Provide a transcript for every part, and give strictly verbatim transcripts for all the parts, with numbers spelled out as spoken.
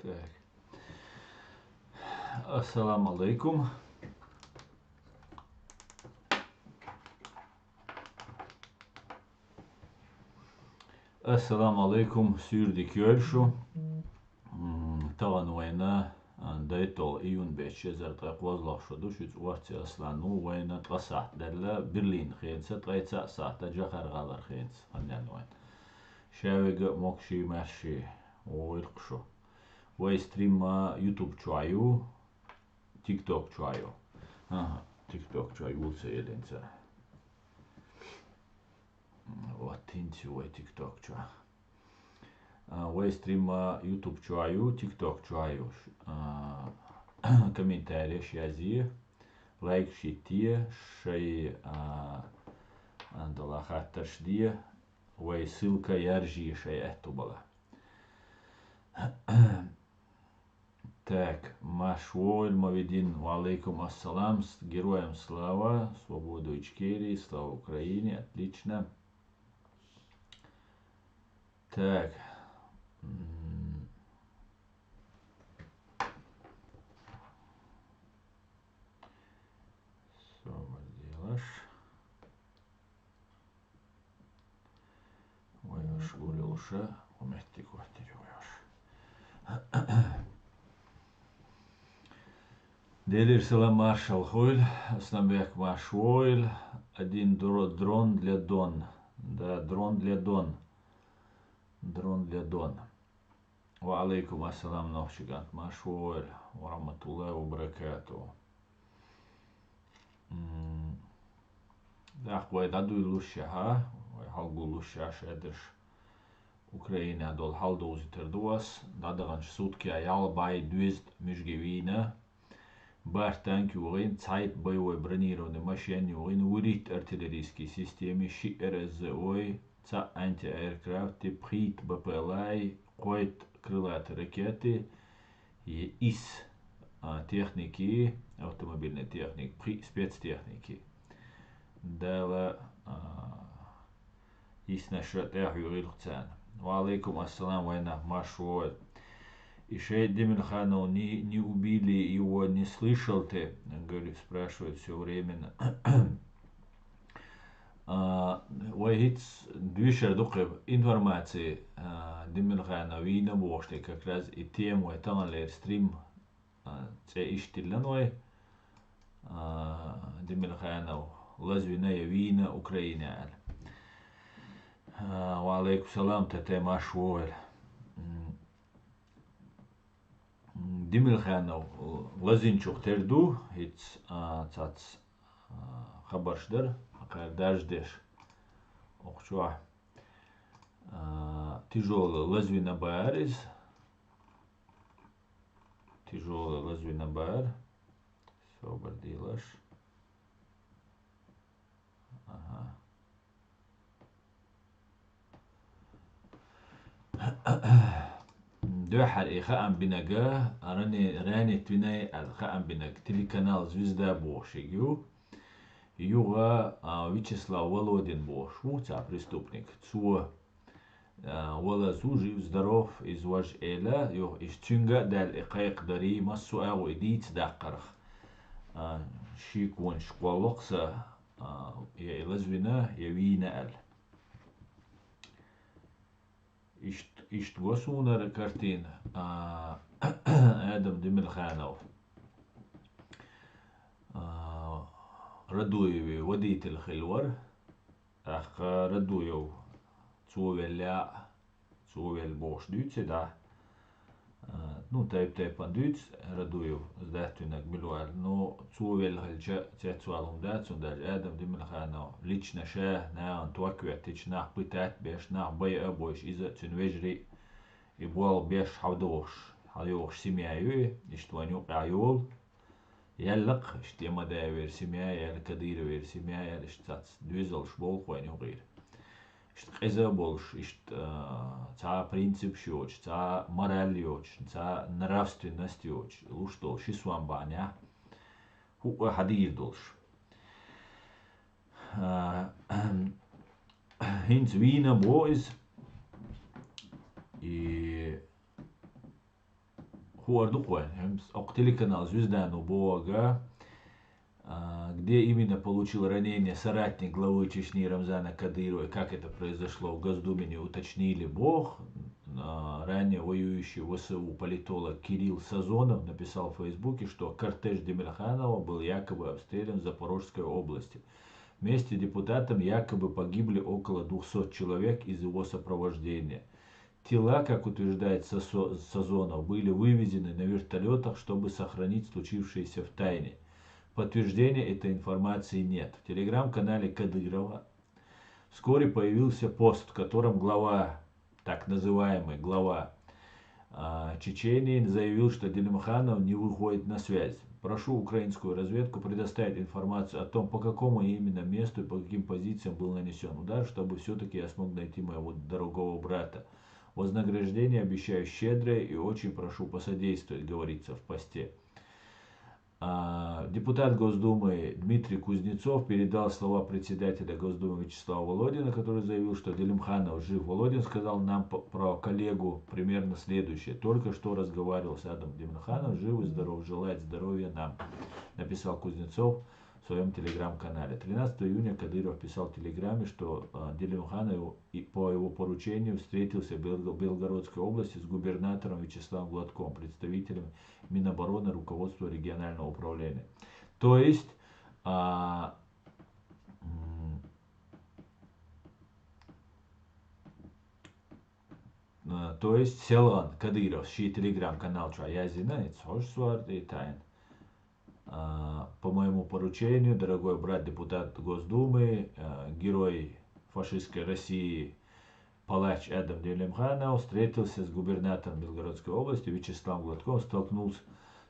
Так. Ассаламу алейкум. Ассаламу алейкум, суьйре дика йойла шу. М, тахана вайна, а, дайтталгӀа июнь бетт ши эзар ткъе кхозлагӀа шу ду, шуьца Орци Аслан ву, вайна ткъа сахьт даьлла Берлин хенца, ткъе цхьаъ сахьт Джохар-ГӀалара хенца, ханнен вайна. Шаверг а, могаши, маьрши, вогӀийла-кх шу. Вай стрим а YouTube чохь ю, TikTok чохь ю. Ага, TikTok чохь ю, ца елинца. Вот, хӀинца ю вай TikTok чохь. А, вай стрим а YouTube чохь ю, TikTok чохь ю. Ш-, а, комментареш язъе, лайкаш йитте, шай, а, а, дала хаттарш де, вай ссылка яржае шай аьтту бала. Так, марш вогӀийла, Мавидин, ва алейкум ассалам, с-, героям слава, свободу Ичкерии, слава Украине, отлично. Так. М. Собар делаш. Вай уж гуллуша, у меттиг хӀоттийра вай уж. Делера салам, маршалла хуьйла, Асланбек, марш вогӀийла, один дро-, дрон для Дон. Да, дрон для Дон. Дрон для Дон. Ва алейкум ассалам, нохчий кӀант, марш вогӀийла, ва рахматуллахи ва баракатуху. М, тӀаккха вай дӀадуьйлалуш ша, вай хьалгуллуш ша, шаьдерш Украинехь долу хьал довзуьйтур ду ас, дӀадаханчу суткехь ялх бӀе дезткъа муьжги вийна, бархӀ танк йогӀийна, цхьайтта боевой бронированный машен йогӀийна, вуьрхӀитта артиллерийский система, шиъ РСЗО, цхьаъ антиаэркрафт, пхийтта БПЛА, кхойтта крылатый ракеты, и ис, а, техники, автомобильный техник, пхиъ спецтехники. Дала, а, йиснарш тӀехь йогӀийла-кх царна. Ва алейкум ассалам, вайнах, марш вогӀийла. И шей Демирханов не, не убили его, не слышал ты? Говорю, спрашивают всё время. А, вай хӀинца дуьйцур ду кхин информаци, а, Демирханов вийна бохуш дерг, как раз и тема вай таханлера стрим, а, цӀе иштта диллина вай, а, Демирханов лазвина я вийна Украине аьлла. А, ва алейкум салам, Тете, марш вогӀийла. М, Демирханов лазийначух тера ду, хӀинца, а, цхьацца, а, хабарш дара, кхара дарждеш. Окху чохь, а, тяжёлый лазвина бара иза. Тяжёлый лазвина бара. Собар делаш. Ага. Дуьххьара и хаам бинарг, рани-, ранить винарг аьлла хаам бинарг телеканал «Звезда» бохуш ю. Юха, а, Вячеслав Володин бохуш ву цхьа преступник. Цо, а, валаз ву, жив-здоров, иза важа эла, юха иштта цуьнга а даьлла и кхайкхадарий, массо а агӀо и дийца даккхарх. А, шеконаш кхоллакх сан, а, я и лазвина, я вийна аьлла. Ишт-, иштта го суна картина, а, Адам Демирханов, а, Радуеве водитель хилла вара. ТӀаккха Радуев цо велла, цо велла бохуш дуьйцу, да? А, ну, тайп-тайпана дуьйцу Радуев, сдать винарг мила ву аьлла. Ну, цо велла хилча, цецвала хӀума дац, цундела Адам Демирханов лично ша нахана ток а хӀоьттича, нах пытать а беш, нах байа а бойуш, иза а, цуьнан вежарий а, и болх беш, хьалдохуш, хьалйохуш семья ю и, иштта вайна юкъахь йолу. Яьлла-кх, иштта Ямадаевера семья, яьлла Кадыровера семья, яьлла иштта цхьацца доьзалш болу-кх вайна юкъера. Иштта къиза а болуш, иштта, а, цхьа принципаш йоцуш, цхьа мораль йоцуш, цхьа нравственность йоцуш, луш долу ши сом бахьанехь, хӀуъа хьадийр долуш. А, хӀинца вийна боху иза. И Ху ардукван, окъ телеканал «Звезда» ну бога, а, где именно получил ранение соратник главы Чечни Рамзана Кадырова и как это произошло в Госдуме, не уточнили бог. А, ранее воюющий в В С У политолог Кирилл Сазонов написал в Фейсбуке, что кортеж Демельханова был якобы обстрелян в Запорожской области. Вместе с депутатом якобы погибли около двухсот человек из его сопровождения. Тела, как утверждает Сосо- Сазонов, были вывезены на вертолетах, чтобы сохранить случившееся в тайне. Подтверждения этой информации нет. В телеграм-канале Кадырова вскоре появился пост, в котором глава, так называемый глава а, Чечении, заявил, что Делимханов не выходит на связь. Прошу украинскую разведку предоставить информацию о том, по какому именно месту и по каким позициям был нанесен удар, чтобы все-таки я смог найти моего дорогого брата. Вознаграждение обещаю щедрое и очень прошу посодействовать, говорится в посте. А, депутат Госдумы Дмитрий Кузнецов передал слова председателя Госдумы Вячеслава Володина, который заявил, что Делимханов жив. Володин сказал нам п- про коллегу примерно следующее. Только что разговаривал с Адамом Делимхановым, жив и здоров, желает здоровья нам, написал Кузнецов в своем телеграм-канале. Тринадцатого июня Кадыров писал в телеграме, что а, Делимханов и по его поручению встретился в Белго- Белгородской области с губернатором Вячеславом Гладковым, представителями Минобороны, руководства регионального управления. То есть, а, м, а, то есть Селан Кадыров ший телеграм-канал чу язина, и цхож суар и тайн. А, по моему поручению, дорогой брат депутат Госдумы, а, герой фашистской России, палач Адам Делимханов встретился с губернатором Белгородской области Вячеславом Гладковым, столкнулся,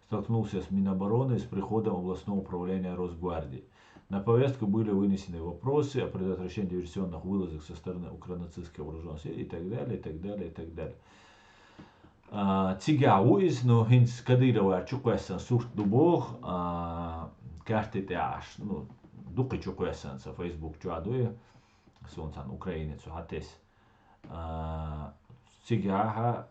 столкнулся с Минобороны с приходом областного управления Росгвардии. На повестку были вынесены вопросы о предотвращении диверсионных вылазок со стороны укранацистских вооруженных сил и так далее, и так далее, и так далее. А, цигагӀа ву иза, ну, хӀинца Кадыровар чукхоьссан сурт ду боху, а, карти тӀехь Ӏаш, ну, дукхи чукхоьссан сан Facebook чохь ду и, суна цхьана украинец ву хьан тесна. А, цигахьа,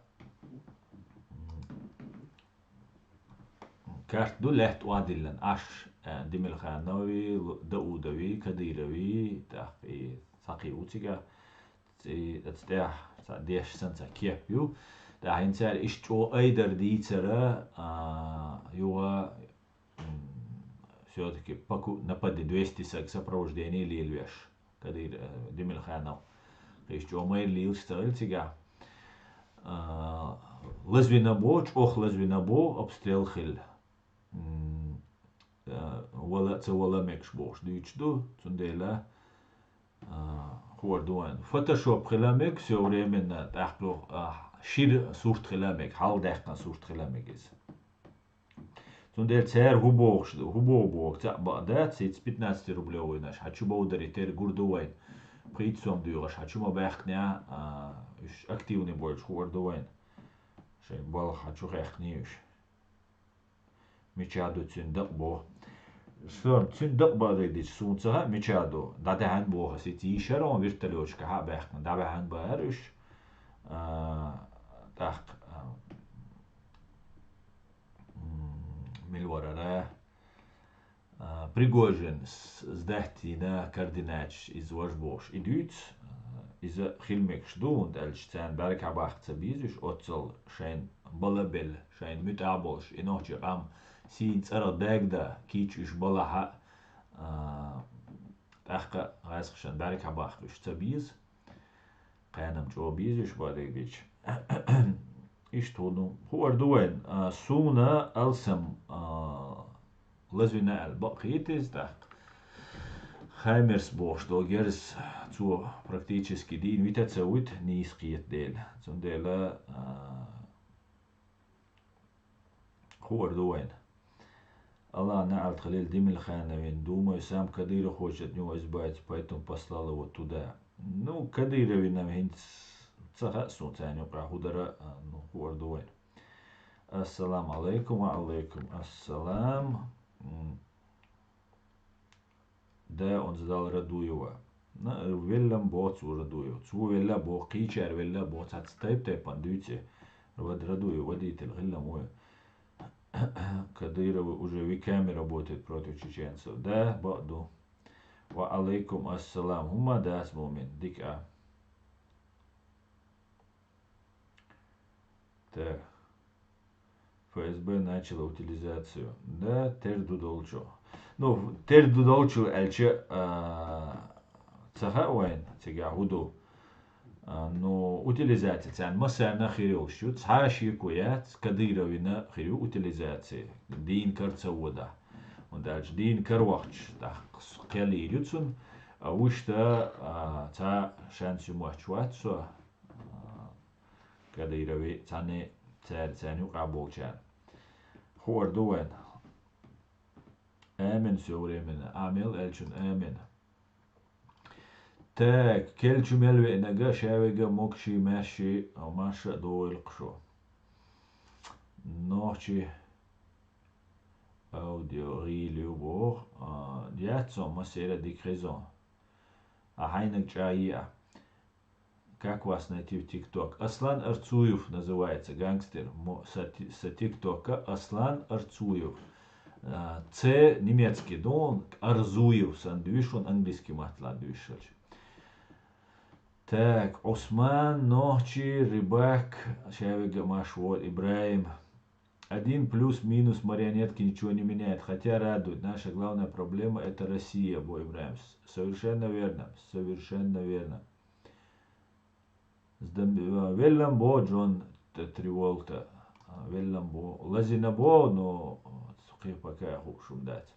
м, карт ду лаьтта охьадиллина Ӏаш, а, Демельханови, Лу-, Даудови, Кадырови, тӀаккха и цхьа кхин ву цигахь. Ци-, оцу тӀехь цхьа деш санна цхьа кеп ю. ТӀаккха хӀинца цара иштта чӀогӀа айдар дийцара, а, юха, м, всё-таки паку-, нападе двести саг сопровождение лелавеш. Кадыр, э, Демельханов. Кхин чӀогӀа майра лелаш ца хилла цигахь. А, лазвина бо, чӀогӀа лазвина бо, обстрел хилла. М, а, вала а ца вала мегаш бохуш дуьйцуш ду, цундела, а, хӀора ду вайн. Фотошоп хила мега, всё временно, тӀаккха, а, шира сурт хила мега, хьалдаьккхина сурт хила мега иза. Цундела цара хӀун бохуш ду, хӀун боху боху, цхьаъ бакъ дац, хӀинца пятнадцатирублевыйнаш хьан чу бовдаре тера гур ду вайн. Пхийтта сом дуьйгӀаш хьан чу ма баьхкинехь, а, уьш активный болчу хӀора ду вайн. Шайн балха хьан чу хехкний уьш. Мича ду цуьнан дакъа бо. Со цуьнан дакъа бакъдерг дича, суна ца хаьа, мича ду. ДӀадаьхьна боху аса, ица йийшара хьуна вертолёташкахьа а баьхкина, дӀабаьхьна бахара уьш. А, тӀаккха, а, м, мила варара, а, Пригожин с-, сдать дина координаташ иза важа бохуш и дуьйцу, а, иза хила мегаш ду, хӀунда аьлча царна бӀаьрга хьабаккха ца беза уьш, оццал шайна бала а белла, шайна муьтӀахь а болуш, и нохчийн къам сийна цӀарах дагда кийча уьш балахь а, а, тӀаккха гӀаьскхашна бӀаьрга хьабаккха уьш ца беза. Кханам чӀогӀа беза уьш бакъдерг дича. Иштта хӀуна хуур ду вайн, а, суна алсам, а, лазвина аьлла бакъ хийта иза тӀаккха. Хаймерс бохуш долу герз цо практически дийна вита а ца вуьту нийса кхета дела. Цундела, а, хуур ду вайна. Аллах неӀалт хилийла Демельхановна, думаю, сам Кадыровхочет от него избавиться, поэтому послал его туда. Ну, Кадыровна хӀинца ца хаьа суна царна юкъахь хӀун дара, а, ну, хуур ду вайна. Ассаламу алайкум, ва алайкум ассалам. М. Да, он сдал Радуева. На, веллам боху цо Радуева. Цо велла боху, кхечара велла боху, цхьацца тайп-тайпана дуьйцу. Вад Радуев водитель хилла ву. Кадыровы уже веками работают против чеченцев. Да, баъду. Ва алейкум ассалам. ХӀума дац, Муъмин. Дика а. Так. ФСБ начала утилизацию. Да, тера ду долчо. Ну, тера ду долчо аьлча, а, ца хаьа вайна, цига хӀу ду. А, ну, утилизация царна массарна хир йолуш ю, цхьа шеко яц, Кадыровна хир ю утилизация, дийна кара ца водахь. ХӀунда аьлча дийна кара вахча, тӀаккха кхел йийр ю цунна, а вуьшта, а, цхьа шанс ю моьттуш вац со, а, Кадырове цхьаьна цара, царна юкъахь болчарна. Хуур ду вайна. Амин, всё временно. Амин аьллачун амин. Так, кхел чу мел веанарг а, шаверг а, могаший, маьрший, а, марша а догӀийла-кх шу. Нохчийн аудио гӀийла ю боху, а, яц со, массеран а дика хезон. А хьайниг чӀагӀйи а. Как вас найти в ТикТок? Аслан Арцуев называется, гангстер. Мо-, са ти-, са ТикТока Аслан Арцуев. А, Ц немецкий ду, Арзуев санна дуьйш, вон английский маттала дуьйш хилча. Так, Усман, нохчи, рыбак, шаверг а марша вогӀийла, ИбрахӀим. Один плюс-минус марионетки ничего не меняет, хотя радует. Наша главная проблема — это Россия, бо ИбрахӀим. Совершенно верно, совершенно верно. Здам-, а, веллам бо Джон Т-, Траволта. А, веллам бо. Лазийна бо, но кхин пока хууш хӀума дац.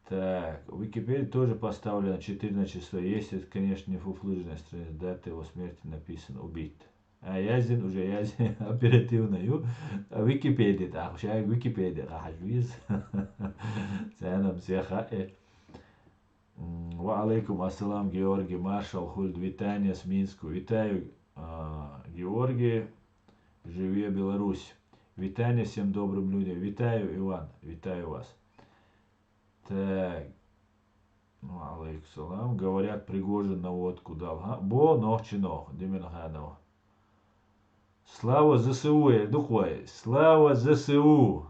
Так, Википедия тоже поставлена четырнадцатое число. Если это, конечно, не фуфлыжная страница, дата его смерти написана убит. А, яздина, уже яздина, оперативно ю. А Википедия тӀаккха, шайга Википедия къахьажа веза. Царна-м сеха э. М, ва алейкум ассалам, Георгий, маршалла хуьлда, витание с Минску. Витаю, а, Георгий, живи Беларусь. Витание всем добрым людям. Витаю, Иван, витаю вас. Так. Ва алейкум салам. Говорят, Пригожин наводку дал, ха? Бо нохчи нох, Демирханова. Слава ЗСУ, эр ду-кх вай. Слава ЗСУ!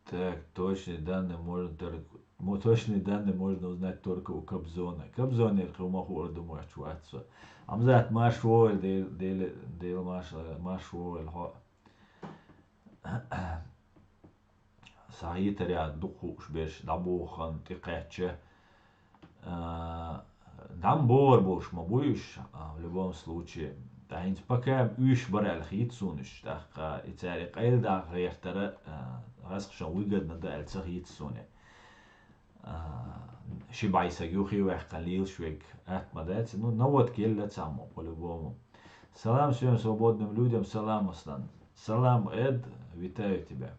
Так, точные данные можно только, мо-, точные данные можно узнать только у Кобзона. Кобзонера кхин хӀума хуур ду моьттуш вац со. Хьамзат, марша вогӀийла, Дел-, Дел-, Дела марша, марша вогӀийла хьо. Схьахетарехь дукха хууш берш дӀабоху хан тӀекхаьчча, а, дӀа ма богӀур болуш ма бу уьш, а, в любом случае. Ткъа хӀинца пока уьш бара аьлла хета суна уьш, тӀаккха и цара и къайладаккха гӀертара, а, гӀазкхашна выгодно дан аьлла ца хета суна. А, ши бӀе саг юххе а ваьккхина лелаш верг атта ма дац. Ну, наводка елла цхьаммо, по-любому. Салам всем свободным людям, салам, Аслан. Салам, Эд, витаю тебя.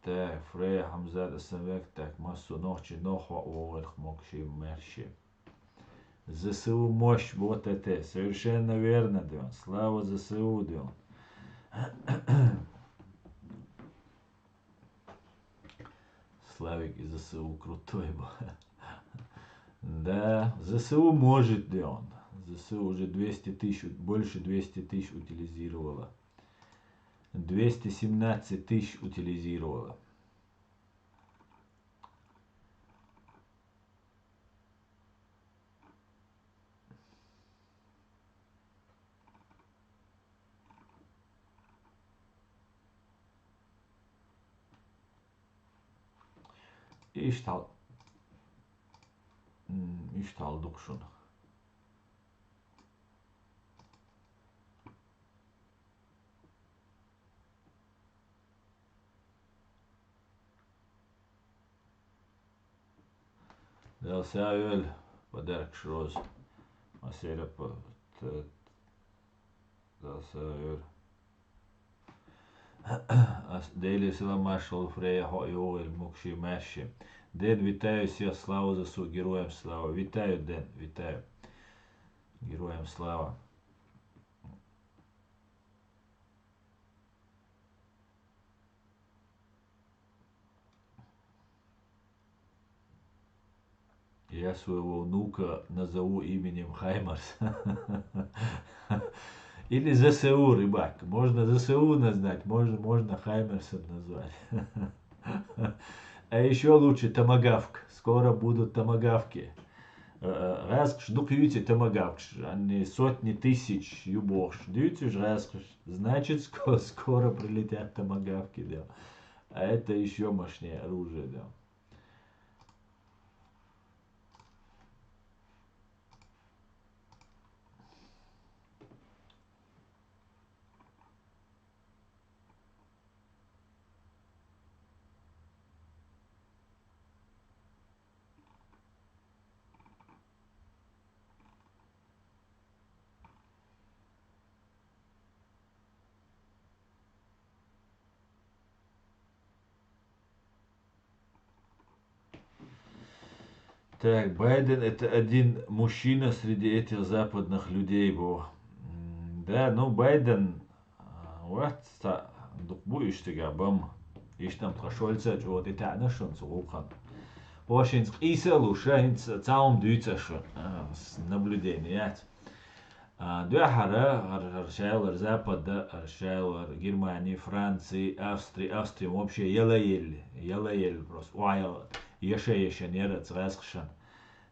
Так, Фрей, Хьамзат, Асланбек, так, массо нохчи нохва вогӀур могаший, маьрший. ЗСУ мощь, вот это, совершенно верно, ден. Слава ЗСУ, ден. Славик из ЗСУ крутой был. Да, ЗСУ может, ден. ЗСУ уже двести тысяч, больше двести тысяч утилизировала. Двести семнадцать тысяч утилизировала. Иштта хьал-, м, иштта хьал ду-кх шуна. Дала сагӀа йойла, подаркаш роза. Масера п-, т-, Дала сагӀа йойла. Ас Деле салам, маршалла, Фрея, хьо а йогӀийла, могаший, маьрший. Ден, витаю всех, слава ЗСУ, героям слава. Витаю, Ден, витаю. Героям слава. Я своего внука назову именем Хаймарс. Или З С У, рыбак. Можно З С У назвать, можно, можно Хаймарсом назвать. А еще лучше томагавк. Скоро будут томагавки. Э, э, гӀаскхаш дукха юй цу томагавкаш, они сотни тысяч ю бохуш дуй цу гӀаскхаш. Значит, ско-, скоро прилетят томагавки, да. А это еще мощнее оружие, да. Так, Байден — это один мужчина среди этих западных людей, бо. М, да, ну, Байден, а, вот, ца-, дукха бу иштта бам. Иштта тха Шольца чӀогӀа тӀетаьӀна шуна цу гӀуллакхна. Ошинца къийса а луш, хӀинца цхьа хӀума дуьйцу шуна, а, с-, наблюдение яц. А, дуьххьара гӀар-, гӀар шаьлар Запада, гӀар шаьлар Германия, Франция, Австрия, Австрия вообще яла елли, яла елли просто. Охьаяла, яша-яшан яра цу гӀаскхашан.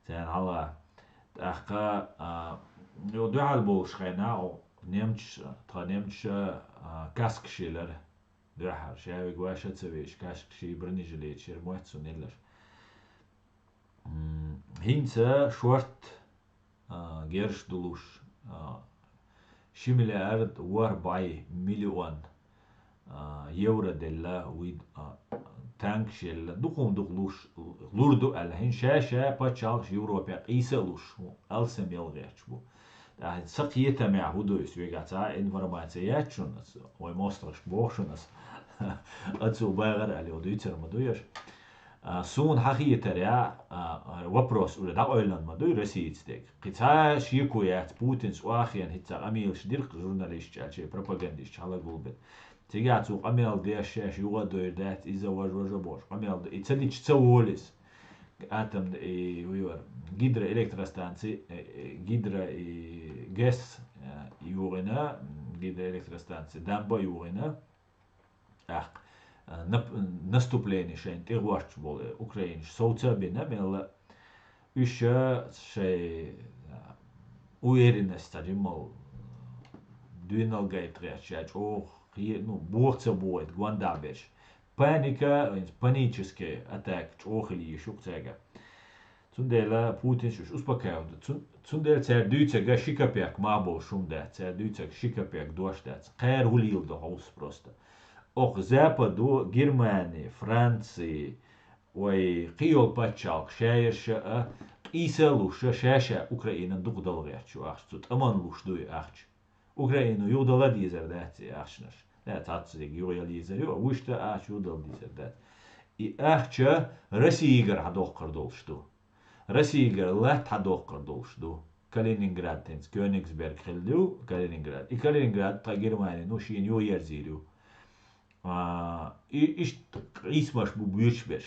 Царна хьалха. ТӀаккха, а, ну, дуьхьал болуш хенахь, о, немцаш, тха немцаша, а, каскаш елара. Дуьххьара, шаьвиг ваша ца веш, каскаш и бронежилеташ яра моьтту цунна елларш. М, хӀинца шорт, а, герш долуш, а, ши миллиард ворхӀ бӀе миллион, а, евро делла, вуй, а, танкаш елла, дукха-дукха луш, лур ду аьлла. ХӀинца ша-ша пачхьалкхаш Европехь къийса а луш, алсам ял гӀерташ бу. ТӀаккха сан кхетамехь хӀун ду иза, вегахь цхьа а информация яц шуна аса, вай мостагӀашка боху шуна аса. Ацу багӀар аьлла, дуьйцур ма ду еш. А, суна хьан хетарехь, а, вопрос уже дӀакъевлина ма дуй Россица дег. Кхин цхьа а шеко яц, Путинца охьахиъна хӀинца къамелаш дира-кх журналисташ аьлча, пропагандисташ хьала гулбина. Цигахь цо къамел деш шаьш юха а дойр дац, иза важа-важа бохуш къамел ду. И ца дича ца волу иза. Атом, и, вуй вара, гидроэлектростанци, э, э, гидро, и, ГЭС, э, югӀина, м, гидроэлектростанци, дамба а югӀина. ТӀаккха, а, нап-, наступление шайна тӀегӀоттуш болу, э, украинаш совца а бина, мелла а уьш, а, шайн, а, уверенность, цхьа жимма, а, дуьйналгайта гӀерташ, ша чӀогӀа кхе-, ну, боху ца бохуьйту, гондахь берш. Паника, паническая атака чӀогӀа хила йиш ю-кх цаьрга. Цундела Путинс уьш успокаивать ду. Цун-, цундела цара дуьйцург ши капек мах болуш хӀума дац, цара дуьйцург ши капек дош дац. Кхара хӀун леладо хьовса просто. Окху Западо, Германи, Франци, вай кхийолу пачхьалкх шаерша а, къийса а луш, ша-ша Украинан дукха дала гӀерташ ю ахча, цу тӀаман луш дуй ахча. Украина юхадала дезар дац и ахчанаш. Да, цхьацца дерг юхаяла дезар ю, а вуьшта ахча юхадала дезар дац. И ахча Россигара хьадоккхур долуш ду. Россигара латта хьадоккхур долуш ду. Калининград тӀенца, Кёнигсберг хилла ю, Калининград. И Калининград тхан Германи, ну, шена юхаерзийр ю. А, и, иштта къийсамаш бу буьйцуш берш.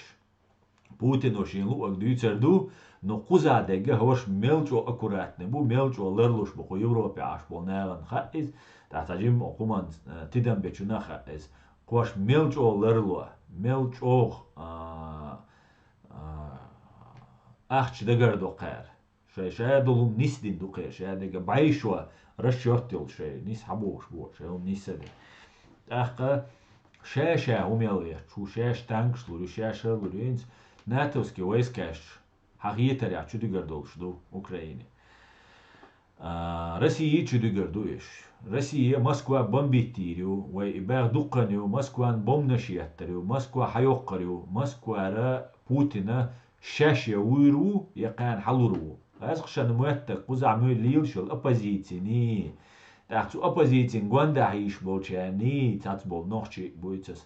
Путино шен луъург дуьйцур ду, но кхуза дерг хӀорш мел чӀогӀа аккуратный бу, мел чӀогӀа ларлуш бу кху Европе Ӏаш болу нахана хаьа иза, тӀаккха цхьа жимма хӀуманна, э, тидам бечунна а хаьа иза. Кхош мел чӀогӀа ларло, мел чӀогӀа, а, а, ахча дагардо кхара. Шайн ша долу хӀума нисдина ду кхера, ша дерг бӀешо расчет йолуш шайн нис хьабохуш боху, шайн хӀума нисса дерг. ТӀаккха ша-ша хӀума яла гӀерташ ву, ша-ша танкаш лур ю, ша-ша лур ю, хӀинца натовский войскаш хьан хетарехь чу дуьгур долуш ду Украине. А, Россия чу дуьгур ду уьш. Россия Москва бомбить йийр ю, вай и баьхна дуккха а ю, Москван бомбанаш еттар ю, Москва хьайоккхур ю, Москвара Путина шаьш я вуьйр ву, я кхарна хьалур ву. ГӀаьскхашна моьттург кхузахь муьйлла лелаш йолу оппозициний, тӀаккха цу оппозицин гондахь йийш болчарний, цац болу нохчий буьйцу аса.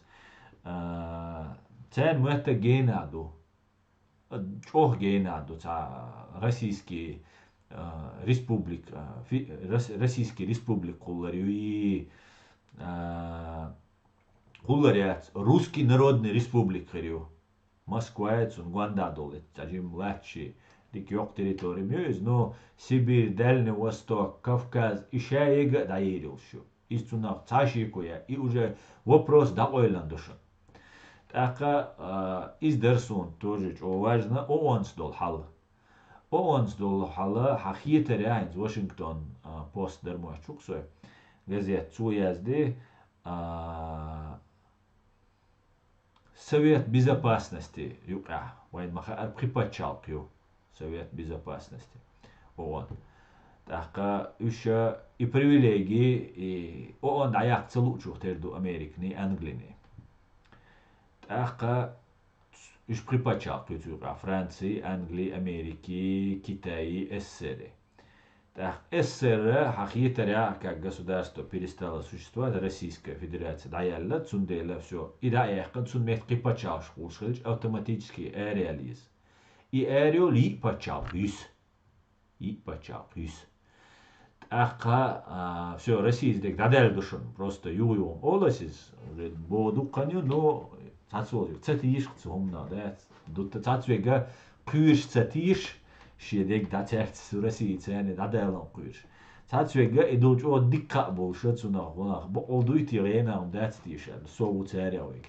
А, царна моьттург генахь ду. ЧӀогӀа генахь ду цхьа российский, а, республик, а, фи-, рос-, российский республик кхуллар юй, а, кхуллар яц, Русский народный республик хир ю. Москвай цунна гондахь долу, цхьа жимма латташ, Дика йоккха территори ма ю иза, ну, Сибирь, Дальний Восток, Кавказ, и ша ега а дӀаерилш ю. Иза цунах цхьа шеко я, и уже вопрос дӀакъойлан ду шуна. ТӀаккха, а, иза дар суна тоже чӀо важна, ООН-ца долу хьал. ООН-ца долу хьал, хьан хетарехь, хӀинца Вашингтон, а, Пост дар моьттуш ву-кх со, газет, цо язди, а, Совет Безопасности юкъехь, вайн ма-хаара пхи пачхьалкх ю, Совет Безопасности, ООН. ТӀаккха уьш, а, и привилегии, и ООН дӀаяккха ца луучух тера ду Американий, Англиний. ТӀаккха уьш пхи пачхьалкх ю цу юкъехь: Франций, Англий, Америкий, Китайи, СССР. ТӀаккха СССР, хьан хетарехь, как государство перестало существовать, Российская Федерация дӀаяьлла, цундела всё, и дӀа а яьккхина, цунна метта кхин пачхьалкхаш кхуллуш хилча, автоматически араяьлла иза. И арайолу йиъ пачхьалкх ю иза. Йиъ пачхьалкх ю иза. ТӀаккха, а, всё, Россия дерг дӀадаьлла ду шуна, просто юха-юха олу ас иза, боху дуккха хан ю, но цхьацца волчу ца тийша цу хӀуманах, дац. Ду-, цхьацца верг кхоьруш ца тийша, шен дерг дӀа цаьрца Россия царна дӀадаларна кхоьруш. Цхьацца верг и долчу чӀогӀа дика кхаъ болуш, цунах, ванах, бакъалла дуй те гӀенах дац тийша аьлла, со ву царех верг.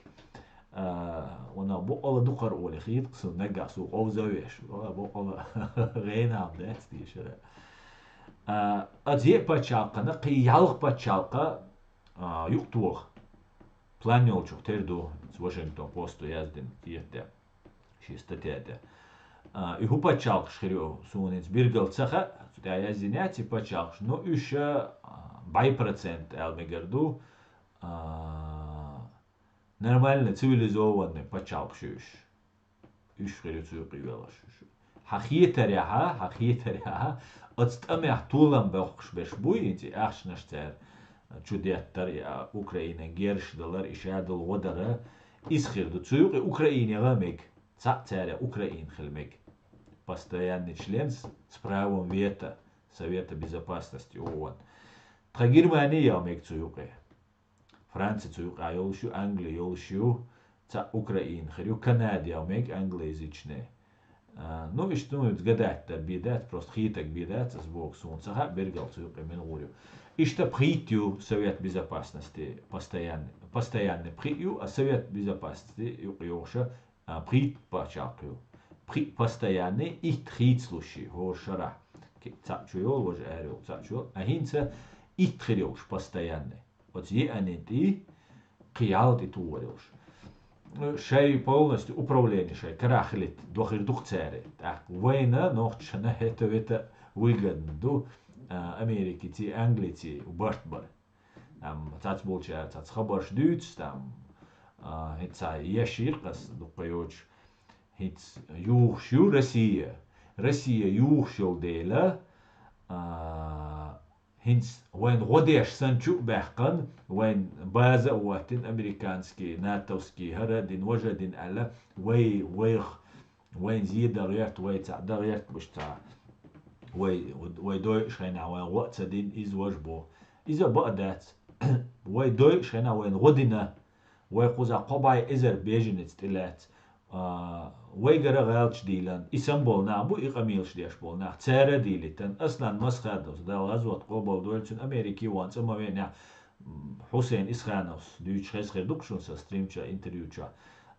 А, ванах, бакъалла дукхара олий хета-кх суна, наггахь суна къовза а веш, ванах, бакъалла гӀенах дац тийшара. А, оцу йиъ пачхьалкхана кхин ялх пачхьалкх, а, юкъатоха план йолчух тера ду, Вашингтон Посто яздина кхетта, шен статья тӀе. А, и хӀун пачхьалкхаш хир ю, суна хӀинца билггал ца хаьа, цу тӀехь яздина яц и пачхьалкхаш, но уьш, а, бӀе процент аьлла мегар ду, а, нормальный, цивилизованный пачхьалкхаш ю уьш. Уьш хир ю цу юкъе йоьлхуш. Хьан хетарехь, хьан хетарехь, оцу тӀамехь толам боккхуш берш буй, хӀинца и ахчанаш цара чу деттар, и, а, Украинан герзаш далар, и ша долу гӀо дар, иза хир ду. Цу юкъе Украина яха а мега, цхьаъ царех Украина хила мега. Постоянный член с, с правом вето Совета Безопасности ООН. Тхан Германи яха мега цу юкъе. Франци цу юкъахь йолуш ю, Англи йолуш ю, цхьаъ Украина хир ю, Канада яха мега англоязычная. А, ну, иштта, ну, гадать дар бен дац, просто хетаг бен дац, ас боху, суна ца хаьа, билггал цу юкъе мила гӀур ю. Иштта пхийтта ю Совет Безопасности постоянный, постоянный пхиъ ю, а Совет Безопасности юкъе йогӀуш, а, пхийтта пачхьалкх ю. Пхиъ постоянный, итт хийцалуш ю, хӀора шарахь. Ки-, цхьаъ чу йолу, важа ара йолу, цхьаъ чу йолу. А хӀинца итт хир йолуш постоянный. Оцу йиъанин тӀе кхин ялх тӀе тухур йолуш. Шай полностью управление шай карахь хилийта дохур ду-кх цара. ТӀаккха вайна, нохчашна, хӀета-вета выгодно ду, а, Америкаций, Англиций барт бар. Там цхьацца болчара цхьацца хабарш дуьйцу, там, а, хӀинца еш йира-кх ас дуккха йоцуш, хӀинца юхуш ю Россия. Россия юхуш йолу дела, а, хӀинца вайн гӀо деш санна чу а баьккхина, вайн база а хӀоттийна, американский, натовский, хӀара а дина, важа а дина аьлла, вай, вайх, вайн зе дан гӀерта, вай цхьаъ дан гӀерта баш цхьа. Вай, вай дойуш хенахь вайн гӀо а ца дина, иза важа боху. Иза бакъ дац. Вай дойуш хенахь вайна гӀо дина, вай кхузахь кхо бӀе эзар беженец тӀелаьцна, а, вайгара гӀалаташ дийлина, и самаболу нах бу, и къамелаш деш болу нах, цара а дийлийтина. Аслан Масхадовс, Дала гӀазот къобалдойла цуьнан, Америке ван цӀа ма веанехь, м, Хьусейн Исхановс дуьйцуш хеза хир ду-кх шуна сан стрим чохь, интервью чохь.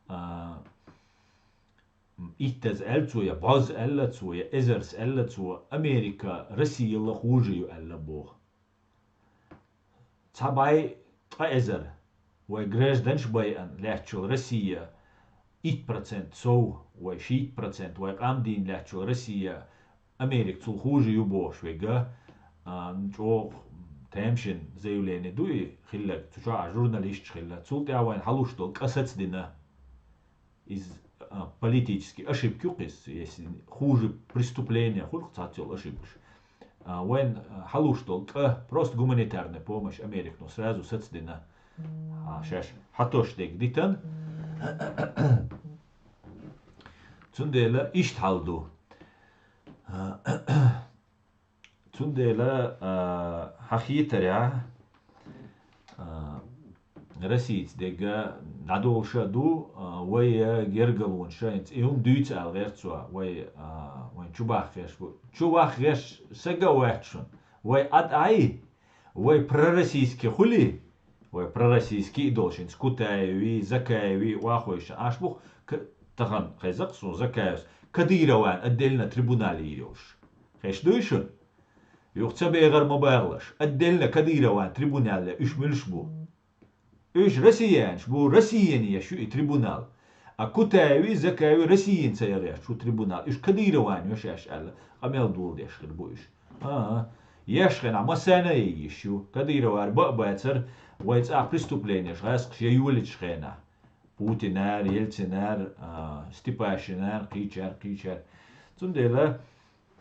А, м, иттаза аьлла цо, я бӀозза аьлла цо, я эзарза аьлла цо, Америка Россияла хуже ю аьлла боху. Цхьа бӀе ткъа эзар вай гражданаш байъина лаьттачул Россия, итт процент сов, вай шийтта процент вай къам дийна лаьттачул Россия, Америка цул хуже ю бохуш верг, а, чӀогӀа тамашийна заявление ду и хилларг, цу чохь а журналисташ хилла. Цул тӀаьхьа вайна хьалуш долу кӀа сацдина. Иза, а, политический ошибка ю-кх иза, если хуже преступление хуьлу-кх цхьацца йолу ошибкаш. А, вайн, а, хьалуш долу кӀа, просто гуманитарная помощь Американо сразу сацдина. А, шаьш хьатосуш дерг дитина. Цундела иштта хьал ду. А, Цундела, а, хьан хетарехь, а, Российца дега дӀадолуша а ду, а, вай, а, гергалонаш а, хӀинца и хӀума дуьйцу аьлла гӀерта цо, вай, а, вайн чу баххеш бу. Чу баххеш сага а ваьтташ шуна. Вай Ӏад Ӏай, вай пророссийский хуьлий, вай пророссийский а долуш, хӀинца Кутаеви, Закаеви, охьахойша Ӏаш бу-кх, к-, тахана хеза-кх суна Закаевс, Кадырован отдельно трибунал йийр йолуш. Хезаш дуй шуна? Юха ца бехар ма бахалаш. Отдельно Кадырован трибунал я, уьш муьлш бу? Уьш россиянаш бу, Россияна еш ю и трибунал. А Кутаеви, Закаеви Россияна ца яхъеш шу трибунал. Уьш Кадырован ю шаьш аьлла, къамел доладеш хир бу уьш. А-а. Еш хенахь массарна а йиш ю. Кадыровара бан а бацара, вай цӀа преступленеш гӀаскхаш я йолийчу хенахь. Путинара, Ельцинара, а, Степашинара, кхечара, кхечара. Цундела,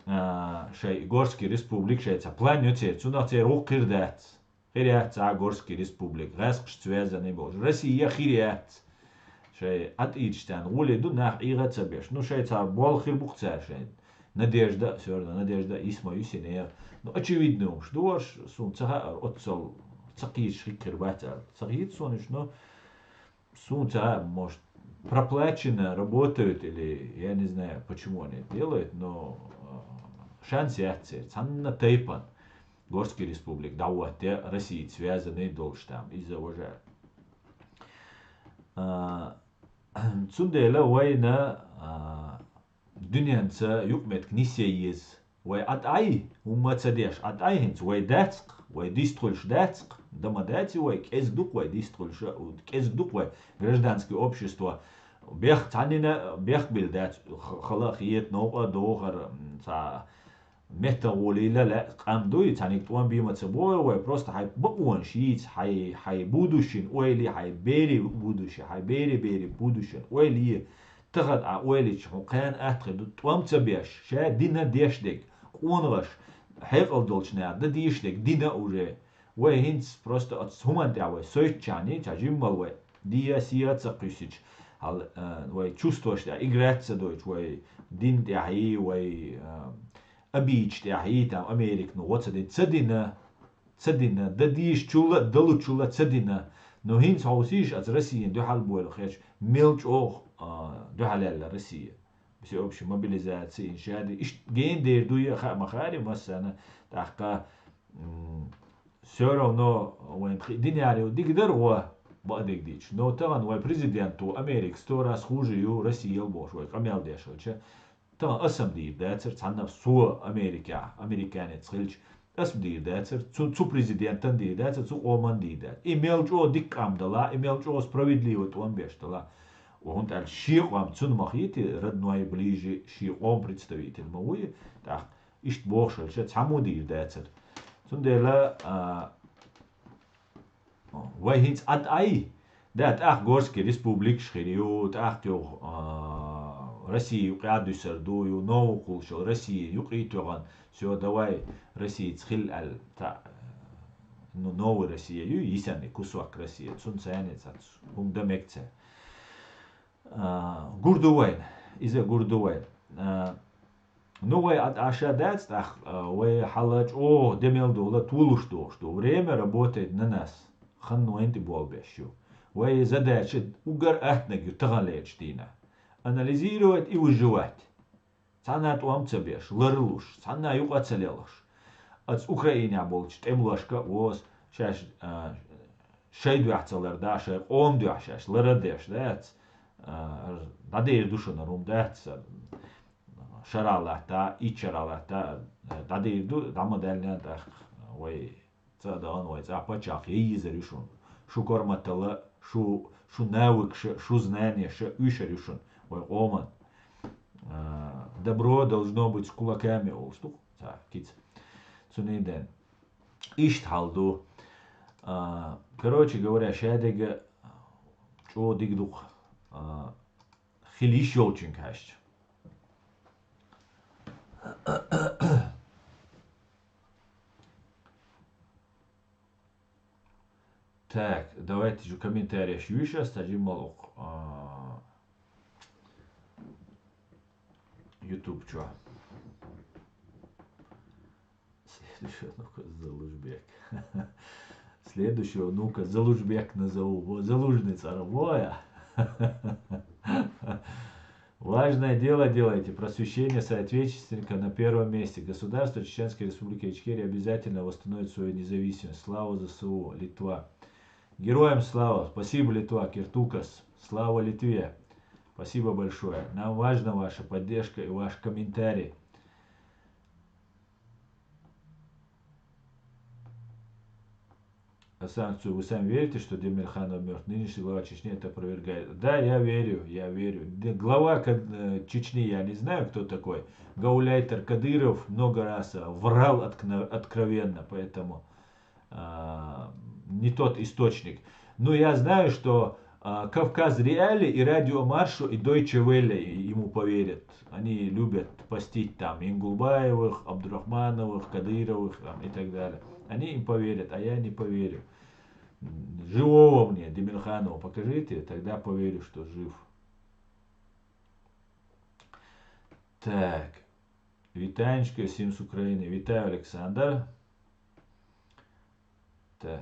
а, шайн Горский республика шайн цхьа план ю церан, цунах церан гӀуллакх хир дац. Хир яц цхьа а Горский республика, гӀаскхашца связанный болуш. Россия хир яц. Шайн атӀийчу царна гӀоле ду, нах ӀийгӀа а ца беш. Ну, шайн цхьа болх хир бу-кх цара шайн. Надежда, всё равно, надежда, йиса ма ю синера. Ну, очевидно, хӀумаш ду уьш, суна ца хаьара, оццул ца кхеташ хӀиккхир бац аьлла. Ца хета суна уьш, но суна ца хаьа, может, проплачено работают или я не знаю, почему они это делают, но, э, шанс яц церан. Цхьанна тайпана Горский республика дӀахӀотта, Россица связанный долуш там, иза важа. А, цундела вайна, а, дуьненца юкъаметтиг нисъян еза. Вай Ӏад Ӏай, хӀумма ца деш, Ӏад Ӏай хӀинца вай дац-кх, вай дистхуьлуш дац-кх, дан ма дац и вай, кӀезиг ду-кх вай дистхуьлуш, кӀезиг ду-кх вай гражданский общество. Бех-, цхьаннина бехк била дац, х-, хала а хета, новкъа а дохар, м, цхьа меттан гӀолийла лаьа къам дуй, цхьаьнниг тӀом бен ма ца боху вай, просто хьайн бакъонаш йийца, хьайн, хьайн будущийна ойла е, хьайн берийн будущий, хьайн берийн берийн будущийна ойла е. Тахана Ӏа ойла йича, хьуна кхана атта хир ду, тӀом ца беш, ша дина деш дерг, къонахаша хьекъал долчу наха дан дезаш дерг дина уже. Вай хӀинца просто оцу хӀуманна тӀехь вай сойтучарний, цхьа жиммал вай дийа-сийа а ца кхуьссича, хьал, а, вай чувстваш тӀехь играть ца дойтуш, вай дин тӀехьий, вай, а, обидаш тӀехьий, там, Америка, ну, гӀо ца дина, ца дина, ца дина, дан дезачул а, далучул а ца дина. Но хӀинца хьовсийша, аса Россияна дуьхьал бойла хеташ, мел чӀогӀа, а, дуьхьал яьлла Россия. Всеобщая мобилизация, иншади, иштта гена дер дуй а хаа ма хаьара массарна, тӀаккха, м, всё равно вайн пхи-, динарий дика дара гӀо, бакъдерг дийцича. Но тахана вай президент ву, Америка сто раз хуже ю, Россиял бохуш вай къамел деш хилча, тахана аса-м дийр дацара, цхьанна а со Америкехь, американец хилча, аса-м дийр дацара, цу, цу президентан дийр дацара, цу къоман дийр дацара. И мел чӀогӀа дика къам дала, и мел чӀогӀа справедливо тӀом беш дала. Ва хӀунда аьлча шен къам цунна ма хетий, родной ближе, шен къоман представитель ма вуй, тӀаккха иштта бохуш хилча, цхьаммо дийр дацара. Цундела, а, вай хӀинца Ӏад Ӏай, да, тӀаккха Горский республикаш хир ю, тӀаккха юха, а, Россия юкъа дуьсур ду, ю, новкъа кхуллуш йолу Россия юкъа а тоьхна, всё, давай Россица хила аьлла, та, ну, новая Россия ю, йисина кусок Россия, цунна царна цхьацца хӀума дан мега цара. А, гур ду вайна, иза гур ду вайна. А, ну, вай Ӏад Ӏаш а дац, тӀаккха, а, вай хьала чӀогӀа де мел дола толуш дохуш ду. Время работает на нас. Хан вайна тӀе болх беш ю. Вай задача уггар аттаниг ю таханлерчу дийнахь. Анализировать и выживать. Цхьанна а тӀом ца беш, ларлуш, цхьанна а юкъа ца лелхаш. Аса Украинехь болчу тӀемалошка а воза, шаьш, а, шайн дуьхьа ца ларда, шайн къоман дуьхьа шаьш лар а деш дац, а, дӀадийр ду шуна хӀума дац, а, шарахь латта, итт шарахь латта, а, дӀадийр ду, дӀа ма даьллина тӀаккха вай. Ца а дахана вай цӀа паччахь ян йийзар ю шуна. Шу корматалла, шу, шу навыкаша, шу знаниеша уьйшар ю шуна, вай къоман. А, добро должно быть с кулаками, олуш ду-кх цхьа кица. Цундела иштта хьал ду. А, короче говоря, шадерг а чӀогӀа дика ду-кх, а, хила йиш йолчуьнга хьаьжча. Так, давайте же комментариеш юьйш ас, ца жимма локху, а, YouTube чохь. Следующий, ну-ка, Залужбек. Следующего внука Залужбек назову. Во, Залужный цӀера, во я. Важное дело делаете. Просвещение соотечественника на первом месте. Государство Чеченской Республики Ичкерия обязательно восстановит свою независимость. Слава ЗСУ. Литва. Героям слава. Спасибо, Литва. Киртукас. Слава Литве. Спасибо большое. Нам важна ваша поддержка и ваш комментарий. А санкцию вы сами верите, что Демирханов мертв? Нынешний глава Чечни это опровергает. Да, я верю, я верю. Д- Глава Кад- э, Чечни, я не знаю, кто такой. Гауляйтер Кадыров много раз э, врал откно- откровенно, поэтому а, не тот источник. Но я знаю, что а, Кавказ Реалии и Радио Маршо и Deutsche Welle ему поверят. Они любят постить там Ингулбаевых, Абдурахмановых, Кадыровых там, и так далее. Они им поверят, а я не поверю. Живого мне Демирханова покажите, тогда поверю, что жив. Так. Вітанечко, всім з України. Вітаю, Олександр. Так.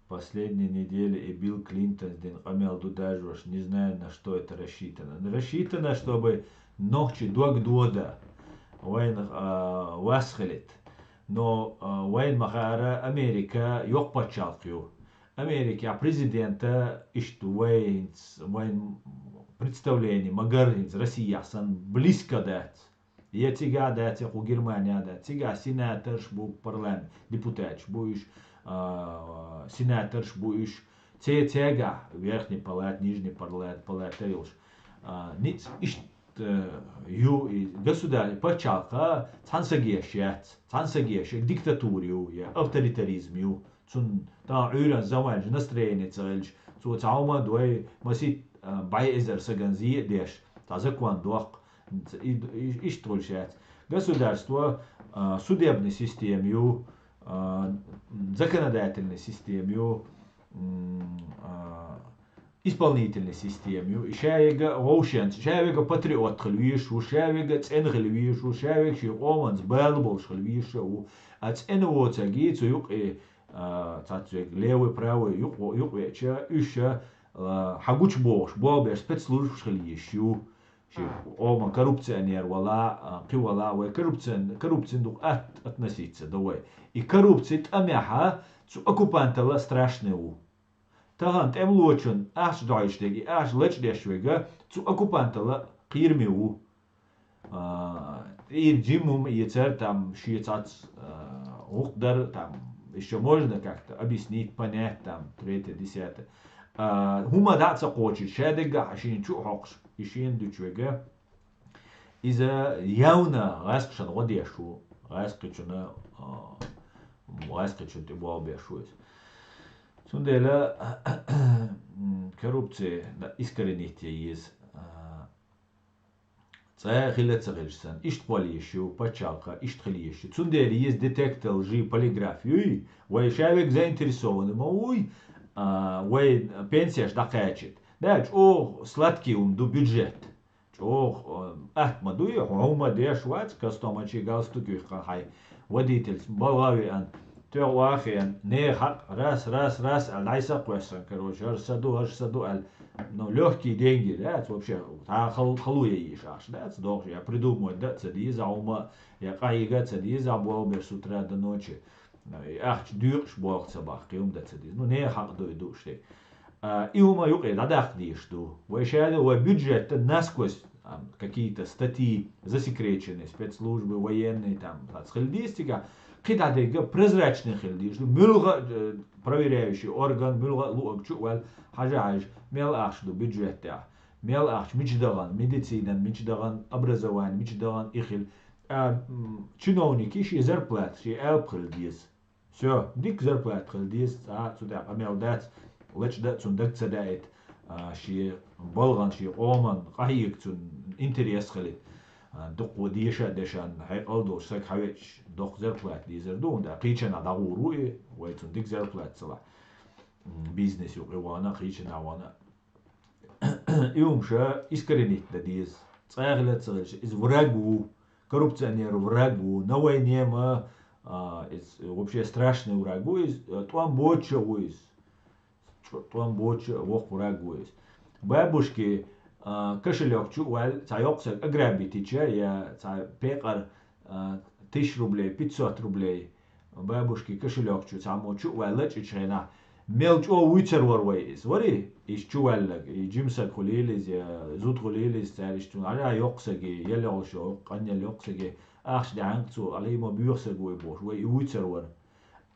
Последние недели и Билл Клинтон с Дин Камел Дудажваш, не знаю, на что это рассчитано. Рассчитано, чтобы ногчи дог дода вайн а, васхалит. Но а, вайн махара Америка йоқ пачалкью. Америка президента ишту вайнц, вайн представление, магаринц Россия сан близко дать. Я цига дать, я ку Германия дать. Цига сенаторш бу парламент, депутатш бу иш, а, сенаторш бу иш. Це цега верхний палат, нижний палат, палата юлш. А, ниц ишт э, ю и государь пачалка цансагеш яц, цансагеш диктатурию, я авторитаризмию. Цун та уйран заманж настроение целж, цу цаума дой масит э, бай эзер саганзи деш, та закон дох, ишт тулшац. Государство э, судебный системию, э, законодательный системию, м, э, исполнительный системию, и шаега вовшенц, шаега патриот хилвиш, у шаега цен хилвиш, у шаега ши оманц бал болш хилвиш, у а цен воцаги цу юк и цацвег левый правый юк юк веча, уша хагуч бош, бо беш спецслужб хилвиш ю. Ши оман коррупционер вала, а, кивала, вай коррупцион, коррупцион дук ат относиться, да вай. И коррупция тамяха цу оккупантала страшный у. Тахан тӀемлочун аш дойчдег и аш лачдешвега цу оккупантала кхирми ву. А, и джимум и цер там ши цац а, гукъ дар там, еще можно как-то объяснить, понять там третье, десятое. А, хума даца кочи шадега шин чу хокш и шин дучвега. Иза явна гӀаскъ шан гӀо дешу, гӀаскъичуна, а, гӀаскъичун тӀе бо бешу из. Цундела коррупция да искоренить ез. А, цӀа хила ца хилш сан, ишт пол ешу, пачалка, ишт хил ешу. Цундела ез детектор лжи полиграф юй, вай шавек заинтересованы ма уй, а, вай пенсияш дакачит. Да, чӀо сладкий ум ду бюджет. ЧӀоагӀа атма дуй, хӀума деш вац, костомачи галстук юхкан хай. Водитель балави ан, тё вахи ан, не хак, раз, раз, раз, ал дай са квесан, короче, ар саду, ар саду, ал. Ну, легкие деньги, да, это вообще, та хал, халуя иш аш, да, это дох, я придумаю, да, цади за ума, я кайга, цади за болбер с утра до ночи. Ну, и ахч дюкш болх цабах, киум да цади. Ну, не хак дуй душте. А, и ума юкъе дадах диш ду. Вай шаде, вай бюджет насквозь там, какие-то статьи засекречены, спецслужбы, военные, там, цхилдистика, кидадега прозрачный хилдиш ду. Мюлга э, проверяющий орган, мюлга луагчу вал, хажа хаж, мел ахш ду бюджет да. Мел ахш мич даган, медицина мич даган, образование мич даган, ихил. А, м, чиновники ши зарплат, ши элп хилдис. Всё, дик зарплат хилдис, а, цу да, амел дац, лач да, цун даг ца даит, а, ши болган, ши оман, къахик цун интерес хилит. А, дукъу деша дешан, хай алдол саг хавеч, дох зарплат дизер ду, да, кичана да гуру и, вай цун дик зарплат цала. М, бизнес ю, и вана, кичана вана. И умша искоренить да диз. Цайгла цайш, из враг ву. Коррупционер враг ву, на войне ма, а, из вообще страшный враг ву, из, э, тӀом боцуш ву из. ЧӀо-, тӀом боцуш воккха враг ву из. Бабушки, а, кошелёк чу ваьлла, цхьа йоккха саг ограбить йича, я цхьа пекъар, а, тысяча рублей, пятьсот рублей, бабушки кошелёк чу цхьаммо чу ваьлла лачкъийча хенахь, мел чӀогӀа вуьйцур вара вай иза. Вари? Иштта чу ваьлларг, и жима саг хуьлийла иза, я зуда хуьлийла иза, цаьршта чу, хӀара йоккха саг, я лохуш йоккха, къанъелла йоккха саг, ахча даьхьна цо, ала и ма боьха саг вуй бохуш, вай и вуьйцур вара.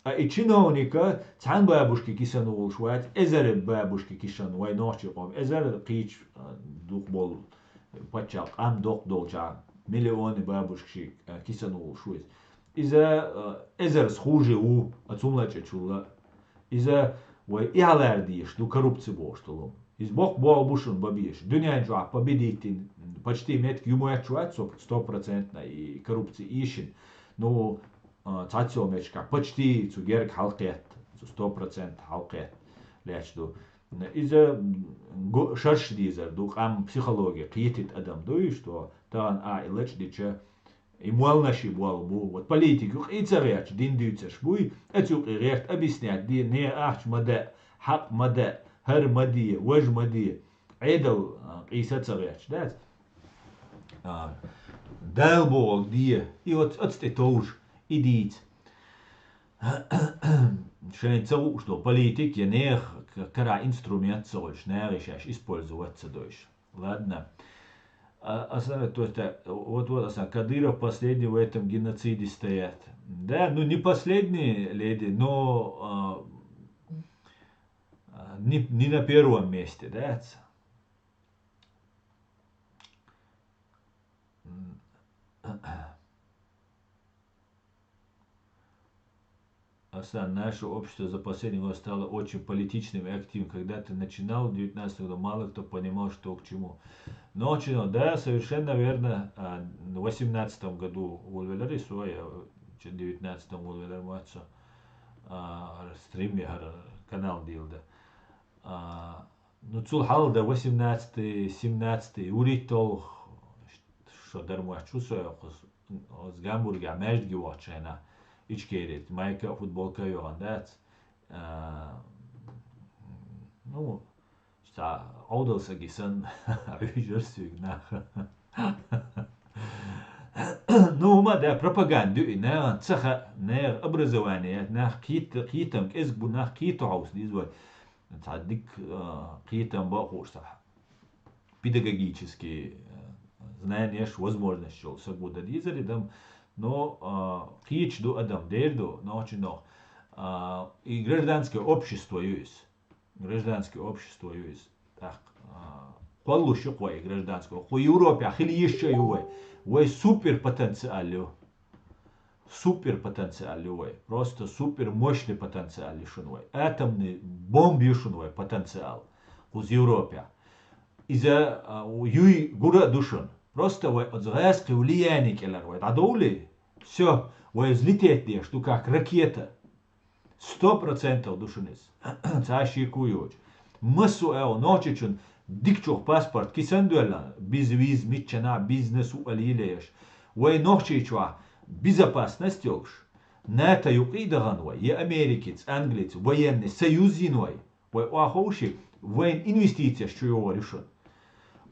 А и чиновника цхьана бабушки кисана волуш вац, эзар бабушки кисана, вай нохчийн къоман, эзар кхечу, а, дукха болу пачхьалкх къам доккха долчохь, миллионы бабушкаш, а, кисана волуш ву иза. Иза, а, эзарца хуже ву, а цунна лачкъийчул а. Иза вай эхьалара дезаш ду коррупци бохуш долу. Иза боккха болх бу шуна бан безаш. Дуьнен чохь победитель почти меттиг ю моьттуш вац со стопроцентно и коррупци эшна. Ну, а, цхьацца йолу меттигашкахь почти цу герга хьалакхетта, цу сто процент хьалакхетта лаьтташ ду. Иза, м, го-, шарш дезар ду, къам психологи кхетийта адам ду, иштта, тахана а и лачкъийча, и молланаш и болх бу. Вот политика юкъа и ца гӀерташ, дин дуьйцурш буй, оцу юкъа гӀерта объяснять де, нехан ахча ма даа, хьакъ ма даа, хӀара ма де, важа ма де. Ӏедал, а, къийса ца гӀерташ, дац? А, Дала бохург де, и оц-, оцу тӀе товжа, и дийца. Шайна ца хууш долу политик я нехан к-, карахь инструмент ца хуьлуш, нахе шаьш использовать ца дойш. Ладно. А, аса, то есть, а, вот, вот, аса, Кадыров последний в этом геноциде стоят. Да, ну не последний, леди, но, а, а, не, не на первом месте, да? М. Асан, наше общество за последний год стало очень политичным и активным. Когда ты начинал в девятнадцатом году, мало кто понимал, что к чему. Но очень, да, совершенно верно. А, в восемнадцатом году волавелира со, я, э, девятнадцатом волавелира ма вац со, а, стрим я, хӀара канал дийла дан. А, Ну, цул хьалха дан восемнадцатый, семнадцатый, вуьрхӀитталгӀа шо дара моьттуш ву со йоккхуш, оцу Гамбургехь маьждиге вахча хенахь, Ичкерийчу майка а, футболка а йохна дац. А, ну, цхьа Ӏовдал саги санна, Ӏуьйжира соьга нах. Ну, хӀума да, пропаганда ю и, нахана ца хаьа, нехан образование, нах кхета-, кхетам кӀезиг бу, нах кхето хьовса деза вай. Цхьа дика, а, кхетам бан а хууш цхьа педагогический, а, знаниеш, возможностьш йолу саг ву дан дезара и дам. Но, а, кхеташ ду адам, дер ду, нохчи нох. А, и гражданское общество ю иза. Гражданское общество ю иза. ТӀаккха, а, кхоллуш ю-кх вай и гражданское. Кху Европехь хила йиш а ю вай. Вай супер потенциал ю. Супер потенциал ю вай. Просто супер мощный потенциал ю шуна вай. Атомный бомба ю шуна вай потенциал. Кхуза Европехь. Иза, а, юй гура а ду шуна. Просто вай оцу гӀаскхи влияние кӀелара вай дӀадовлий. Всё, вай взлететь деш ду, как ракета. Сто процентов ду шуна иза. Цхьа шеко йоцуш. Массо а аьлла, нохчичун дикачух паспорт кисан доьлла, безвиз, миччанахь бизнес ву ала йилаеш. Вай Нохчийчохь безопасность йолуш, НАТО юкъа а дахана вай, я Америкица, Англица, военный союз йина вай. Вай охьаховши, вайн инвестицеш чу йогӀур ю шуна.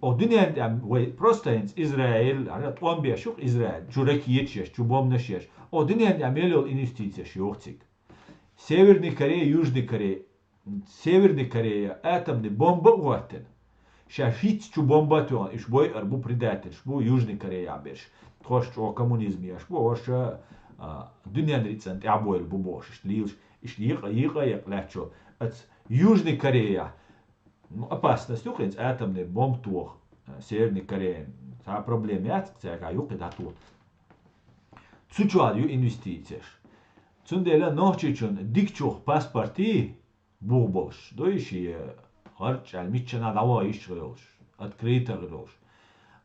О, дуьненна тӀехь вай просто хӀинца Израиль, хӀара тӀом беш ю-кх Израиль, чу ракеташ еш, чу бомбанаш еш. О, дуьненна тӀехь мел йолу инвестицеш йоху цига. Северный Корея, Южный Корея. Северный Корея атомный бомба а хӀоттина. Ша хӀинца чу бомба а тоьхна, уьш бойур бу, предательш бу, Южный Корея берш. Тхош чӀогӀа коммунизм еш бу, хӀорш, а, дуьненан рицкъан тӀаьхьабойла бу бохуш, иштта лелаш, иштта екъа, екъа, екъа лаьттачо. Аца Южный Корея, ну, опасность ю-кх хӀинца атомный бомба тоха, а, Северный Корея. Цхьа проблема яц-кх цаьргахь, ю-кх и дӀатоха. Цу чохь ю инвестицеш. Цундела Нохчийчун дикачух паспортий, бух болуш, дуй шен гӀарчӀ аьлла, миччанахь дӀаваха йиш йолуш, открыто йолуш.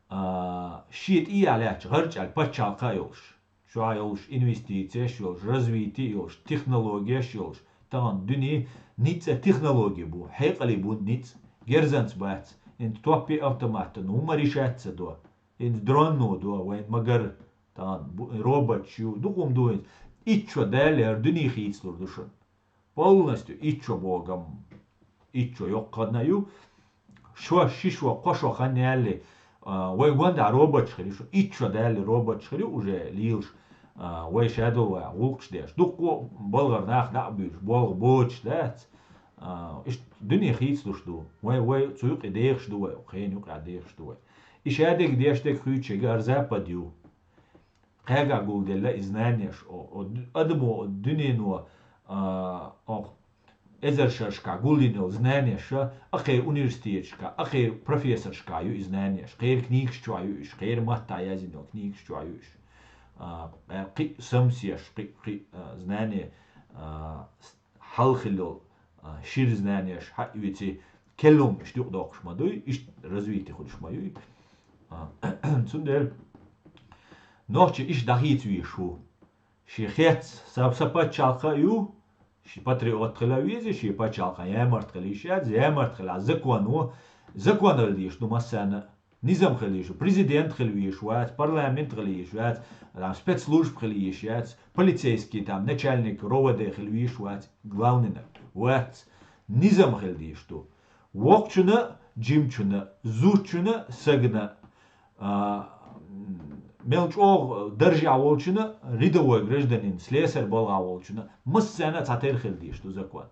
А, шен тӀехь лаьтташ гӀарчӀ аьлла пачхьалкх а йолуш, чохь йолуш инвестицеш йолуш, развитие йолуш, технологеш йолуш, тахана дуьне ницкъ а технологи бу, хьекъале бу ницкъ, герзанца бац, хӀинца топпе автоматан хӀумма решать ца до. ХӀинца дронно до, вайн магар Тан роботш ю, дукхум дуйнц. Итт шо дале, хӀара дуьне хийцалур ду шуна. Полностью итт шо богам. Итт шо йоккханна ю. Шо, ши шо, кхо шо хан ялли, а, вай гонда роботш хир ю шуна. Итт шо дале, роботш хир ю уже лийлаш, а, вай шадолу вай гӀуллакхаш деш. Дуккхо балгӀар нах дӀа а буьйлуш, болх боцуш дац. А, иштта дуьне хийцалуш ду. Вай, вай цу юкъе дехаш ду вай, хен юкъе дехаш ду вай. И шадерг деш дерг хуьйцуш ерг хӀара Запад ю. Кхаьга гулделла и знанеш, о, о, д-, адамо, о, дуьнено, а, о, эзар шерашка гулдина йолу знанеш, а, кхеран университеташка, а, кхеран профессорашка ю и знанеш, кхеран книгаш чохь ю уьш, кхеран маттахь яздина йолу книгаш чохь ю уьш. А, а, кхин а самсеш, кхин, кхин, а, знание, а, с-, хьалха хилла йолу, а, шира знанеш хьаоьций, келлалгӀам иштта юкъадоккхуш ма дуй, иштта развитие хуьлуш ма юй. А, цундела нохчо иштта дӀахийца везаш ву. Шен хец са, са пачхьалкх а ю, шен патриот хила а веза, шен пачхьалкхан ямарта хила йиш яц, ямарта хила закон ву, закон хила дезаш ду массарна а. Низам хила йиш ю, президент хила везаш вац, парламент хила йиш яц, там, спецслужба хила йиш яц, полицейский, там, начальник РОВД хила везаш вац, главный-на, вац. Низам хила дезаш ду. Воккхачунна, жимачунна, зудчунна, сагана, а, мел чӀогӀа даржехь волчунна, рядовой гражданин, слесарь балхахь волчунна, массарна а цхьатерра хила дезаш ду закон.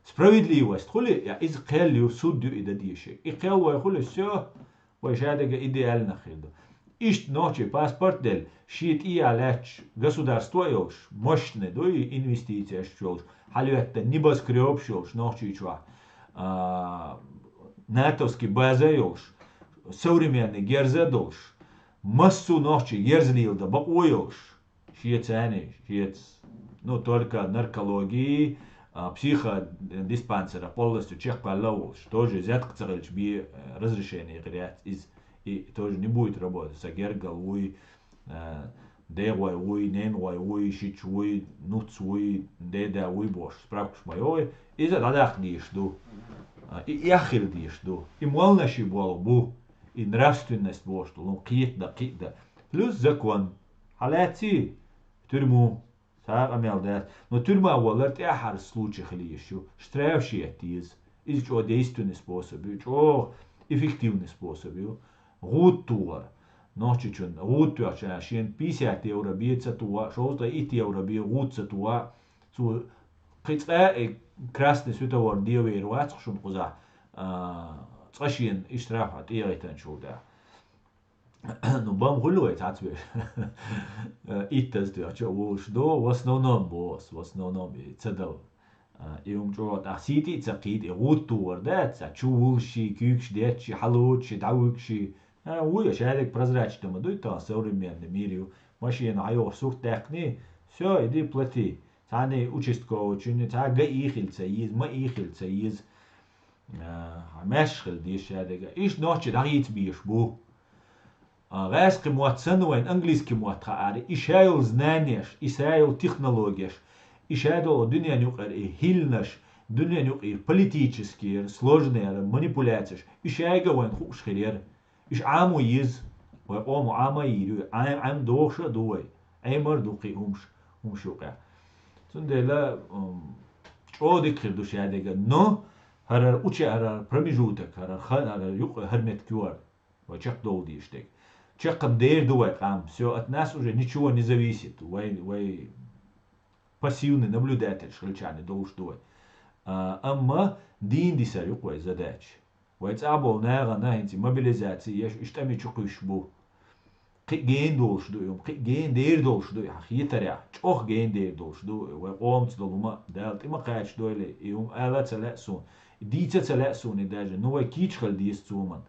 Справедливость хуьлий, я иза кхел ю, суд ю и дан дезаш. И кхел вай хуьлий, всё, вай шадерг идеальнах хир ду. Иштта нохчийн паспорт делла, шен тӀехьа лаьтташ государство а йолуш, мощный ду и инвестицияш йолуш, хьалаьттан небоскрёбаш йолуш Нохчийчохь, а, натовский база а йолуш, современный герз а долуш, массо а нохчий герз леладан бакъо а йолуш, шеца а, шеца, ну, только наркологии, а, психодиспансерах полностью чекхваьлла а волуш, тоже зетка ца хилча бен, э, разрешение гӀиряц иза, и тоже не будет работать, сан гергал вуй, э, дегӀой вуй, ненгой вуй, шича вуй, нуц вуй, деда вуй бохуш, справкаш ма йогӀий, иза дӀадаккха дезаш ду, а, и эхь хила дезаш ду. И молланаши болу бу, и нравственность бохуш ду, ну, кхета дан, кхиъ дан. Плюс закон. Хьалаьций? Тюрьму. Цхьа а къамел дац. Но тюрьма валар тӀаьххьара случай хила йиш ю. Штраф шийтта еза. Иза чӀогӀа действенный способ ю, чӀогӀа эффективный способ ю. ГӀуда тухар. Нохчичун гӀуда тоьхча, шена пятьдесят евро бен ца туху, шовзткъе итт евро бен гӀуда ца туху. Цо кхин цкъа а и красный светофор де вер вац-кх шуна кхузахь, а, цкъа шена и штраф хьан тӀегӀийтанчул тӀаьхьа. Ну, бан хуьлу вай цхьацца веш. Э, иттаза тоьхча а вулуш ду, в основном боху ас, в основном и ца дала. А, и хӀума чӀогӀа тӀаккха сийти а ца кхийта, и гӀуда тухар дац, цхьа чу вуллуший, куьйгаш детташий, хьалоцуший, дӀавуьгуший. А, вуй, шадерг прозрачный ма дуй, тахана современный мир ю. Машина хьайогӀуш сурт даьккхиний, всё, иди плати. Цхьаьний участковыйчунний, цхьа гаий хила ца еза, маий хила ца еза. А, маьрша хила деза шадерг. Иштта нохчий дӀахийца безаш бу. А, гӀаьскхи мотт санна вайн английский мотт хаар, и ша йолу знанеш, и ша йолу технологеш, и ша долу дуьнен юкъара и хӀилланаш, дуьнен юкъара политический, сложный манипуляцеш, и шайга вайн хууш хир яра. Иша Ӏамо еза, вай къомо Ӏама а йийр ю, Ӏам, Ӏам дохуш а ду вай, Ӏемар а ду кхин хӀумаш, хӀумаш юкъехь. Цундела, м, чӀогӀа дика хир ду шадерг, но хӀара, хӀара уча, хӀара промежуток, хӀара хан, хӀара юкъа, хӀара меттиг ю хӀара. Вай чекхдовла дезаш дерг. Чекхам дер ду вай къам. Всё, от нас уже ничего не зависит. Вай, вай пассивный наблюдатель хилчарна долуш ду вай. А, амма дийна дисар ю-кх вай задача. Вай цӀа болу нахана хӀинца мобилизаци еш, уьш тӀаме чу кхуьйсуш бу. Кхин гена долуш ду и хӀума, кхин гена дер долуш ду и хьан хетарехь. ЧӀогӀа гена дер долуш ду вай къомаца долу хӀума, Дала тӀе ма кхачадойла и хӀума, ала а ца лаьа суна. Дийца а ца лаьа суна и даже. Ну, вай кийча хила деза цу хӀуманна.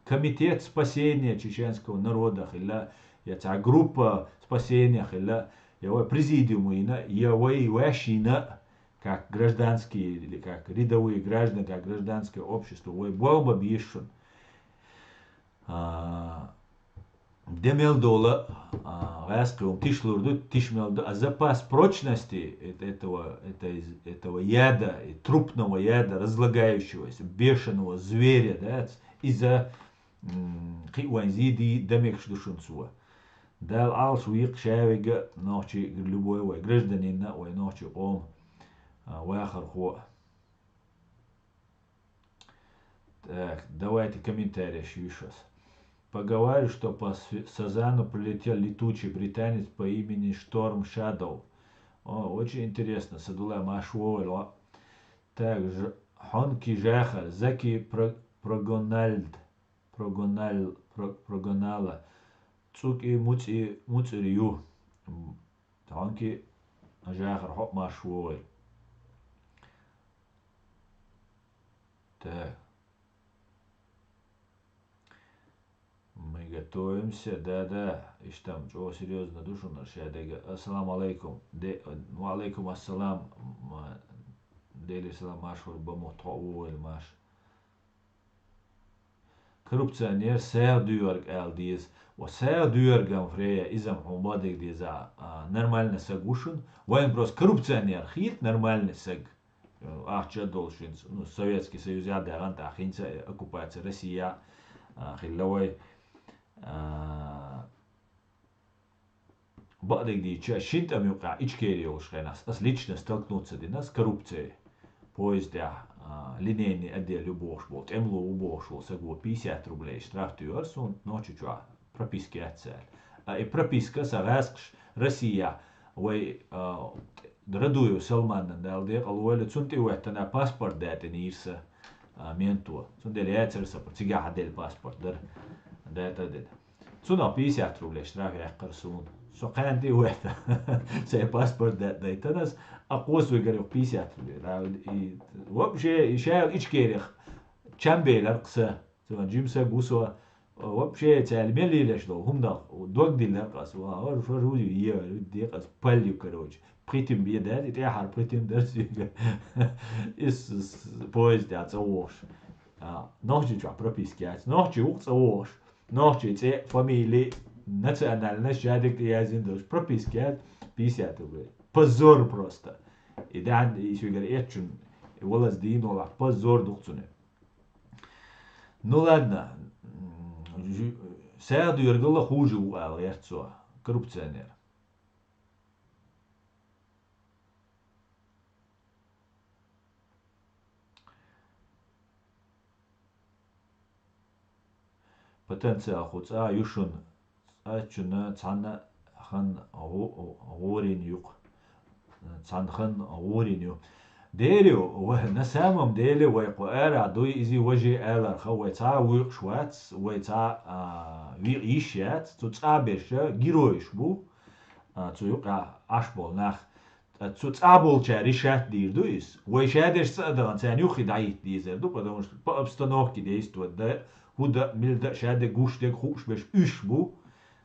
Комитет спасения чеченского народа хилла, я цхьа группа спасения хилла, я вай президиум йина, я вай ваьш йина, как гражданские или как рядовые граждане, как гражданское общество, вай болх бан беза шуна. А, де мел дола, а, гӀаьскхи хӀума тишлур ду, тиша мел ду, а запас прочности эт-, этого, это из-, этого яда, и трупного яда, разлагающегося, бешеного зверя, да, иза М, кхин вайн зийди дан мегаш ду шуна цо. Дала Ӏалаш векха шавига нохчий, любой вай гражданин а, вай нохчий къома, а, вахархо а. Так, давайте комментарий ещё щас. Поговаривают, что по С-, Сазану прилетел летучий британец по имени Шторм Шадоу. О, очень интересно, садулай машвойл. Так, ж-, Хонки Жахар, Заки Про-, Прогональд, Прогональ-, Про-, Прогонала, Цуки Муци, Муцир ю. М, Хонки Жахар, хьо машвойл. Так. Мы готовимся, да, да. Иштта чӀо серьёзно ду шуна шадега. Ассаламу алейкум. Де-, ва алейкум ассалам. М, Дели салам, машвойл ба мутхо увел маш. Коррупционер сагӀа дуьйгӀарг ала деза. Ва сагӀа дуьйгӀарган фрея, изам хьун бадег деза, а, нормальный саг ву шун. Вайн просто коррупционер хийт нормальный саг. Ахча долчу хӀинца, ну, Советский Союз ял дагӀан тӀа хӀинца оккупация Россия, а, хилла вай. А, бакъдерг дийча, шин тӀам юкъа Ичкери йолуш хенахь, ас лично столкнуться дина с коррупцией. Поездехь, а, линейный отдел ю бохуш болу, тӀемало ву бохуш волу саго пятьдесят рублей штраф туьйхира суна, нохчи чохь прописка яц аьлла. А и прописка сан гӀаскхаш Россия, вай, а, Радуев Салманна Дала декъал войла, цунна тӀе веттана паспорт датӀина йийр сан, а, менто. Цундела яцара сан, цигахь делла паспорт дара, датӀа а дина. Цунах пятьдесят рублей штраф яьккхира суна. Со кхаьнна тӀе а веттана, сайн паспорт датӀа дайтанас, а кхосвигара юха пятьдесят рублей. Да, и, вообще, и шаьл Ичкерих чам белар кху сан. Цуьнан жимсаг ву со, вообще, цаьрга мел лелаш долу хӀума дах, дог диллар къас, ва, хӀор, хӀор, хӀу ю, е, декъас паллю, короче. Пхитим бе даьд, и тӀаьхьара пхитим дара соьга. Ис, ис, поезд тӀехь цӀа вогӀуш. А, нохчи чохь прописка яц. Нохчи ву-кх цӀа вогӀуш. Нохчи цӀе, фамили, национальность, жадиг тӀе яздина долуш. Прописка яц, пятьдесят рублей. Позор просто. И даьхьна, и соьгара эцчун, и валаз дийна волахь, позор ду-кх цунна. Ну ладно, м, жу-, сагӀа дуьйгӀаргал хуже ву ала гӀерта цо, коррупционер. Потенциал кху цӀа ю шуна, цӀа чуьнан цхьанна хан гӀу-, гӀурин юкъа. Цхьанна хан гӀурин ю. Дери, ва-, на самом деле, вай кху ара дуй, иза важи аларха, вай цхьа а вуьйкъаш вац, вай цхьа а, а, виъ йиш яц, цу цӀа берш геройш бу, а, цу юкъа Ӏаш болу нах. Ткъа цу цӀа болчара решать дийр ду иза. Вай шадерш цӀа а дахана, царна юххе дӀахӀитта дезар ду, потому что по обстановке действовать дан, хӀу дан, мила дан, шадерг гуш дерг хууш берш уьш бу.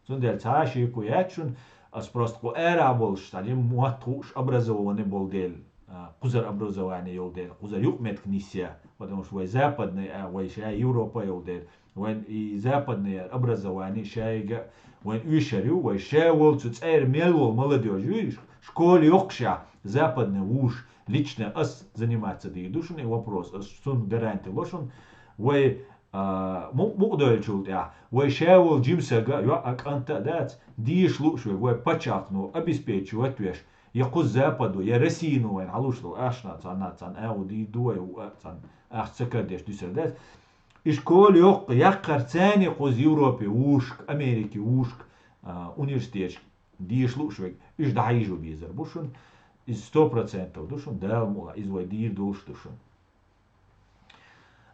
Цундела цхьа а шеко яц шуна, ас просто кху ара болуш, цхьа лим мотт хууш, образование болу дела, а, кхузара образование йолу дела, кхузара юкъаметтиг нисъя, потому что вай западный, а, вай ша Европа йолу дела, вайн и западный образование шайга вайн уьйшар ю, вай ша волу цу цӀера мел волу молодёжь ю, школе йоккхуша западный вуш, лично ас заниматься дийр ду шуна и вопрос, ас цунна гаранти ло шуна, вай А, му-, мукъадойлачул тӀаьхьа, вай ша волу жимсага, йоӀ а, кӀанта а дац, дийша лууш верг, вай пачхьалкхано обеспечивать веш, я кхуза Западо, я Россино вайна хьалуш долу ахчанах цхьанна, цхьанна агӀо дийр ду вай, у, а, цхьанна ахча ца карадеш дуьсур дац. И школа йоккха, яккхар царна кхуза Европе вушка, Америке вушка, а, университеташка дийша лууш верг, уьш дӀахьийжо безар бу шуна. Иза сто процентов ду шуна, Дала мукъалахь, иза вай дийр долуш ду шуна.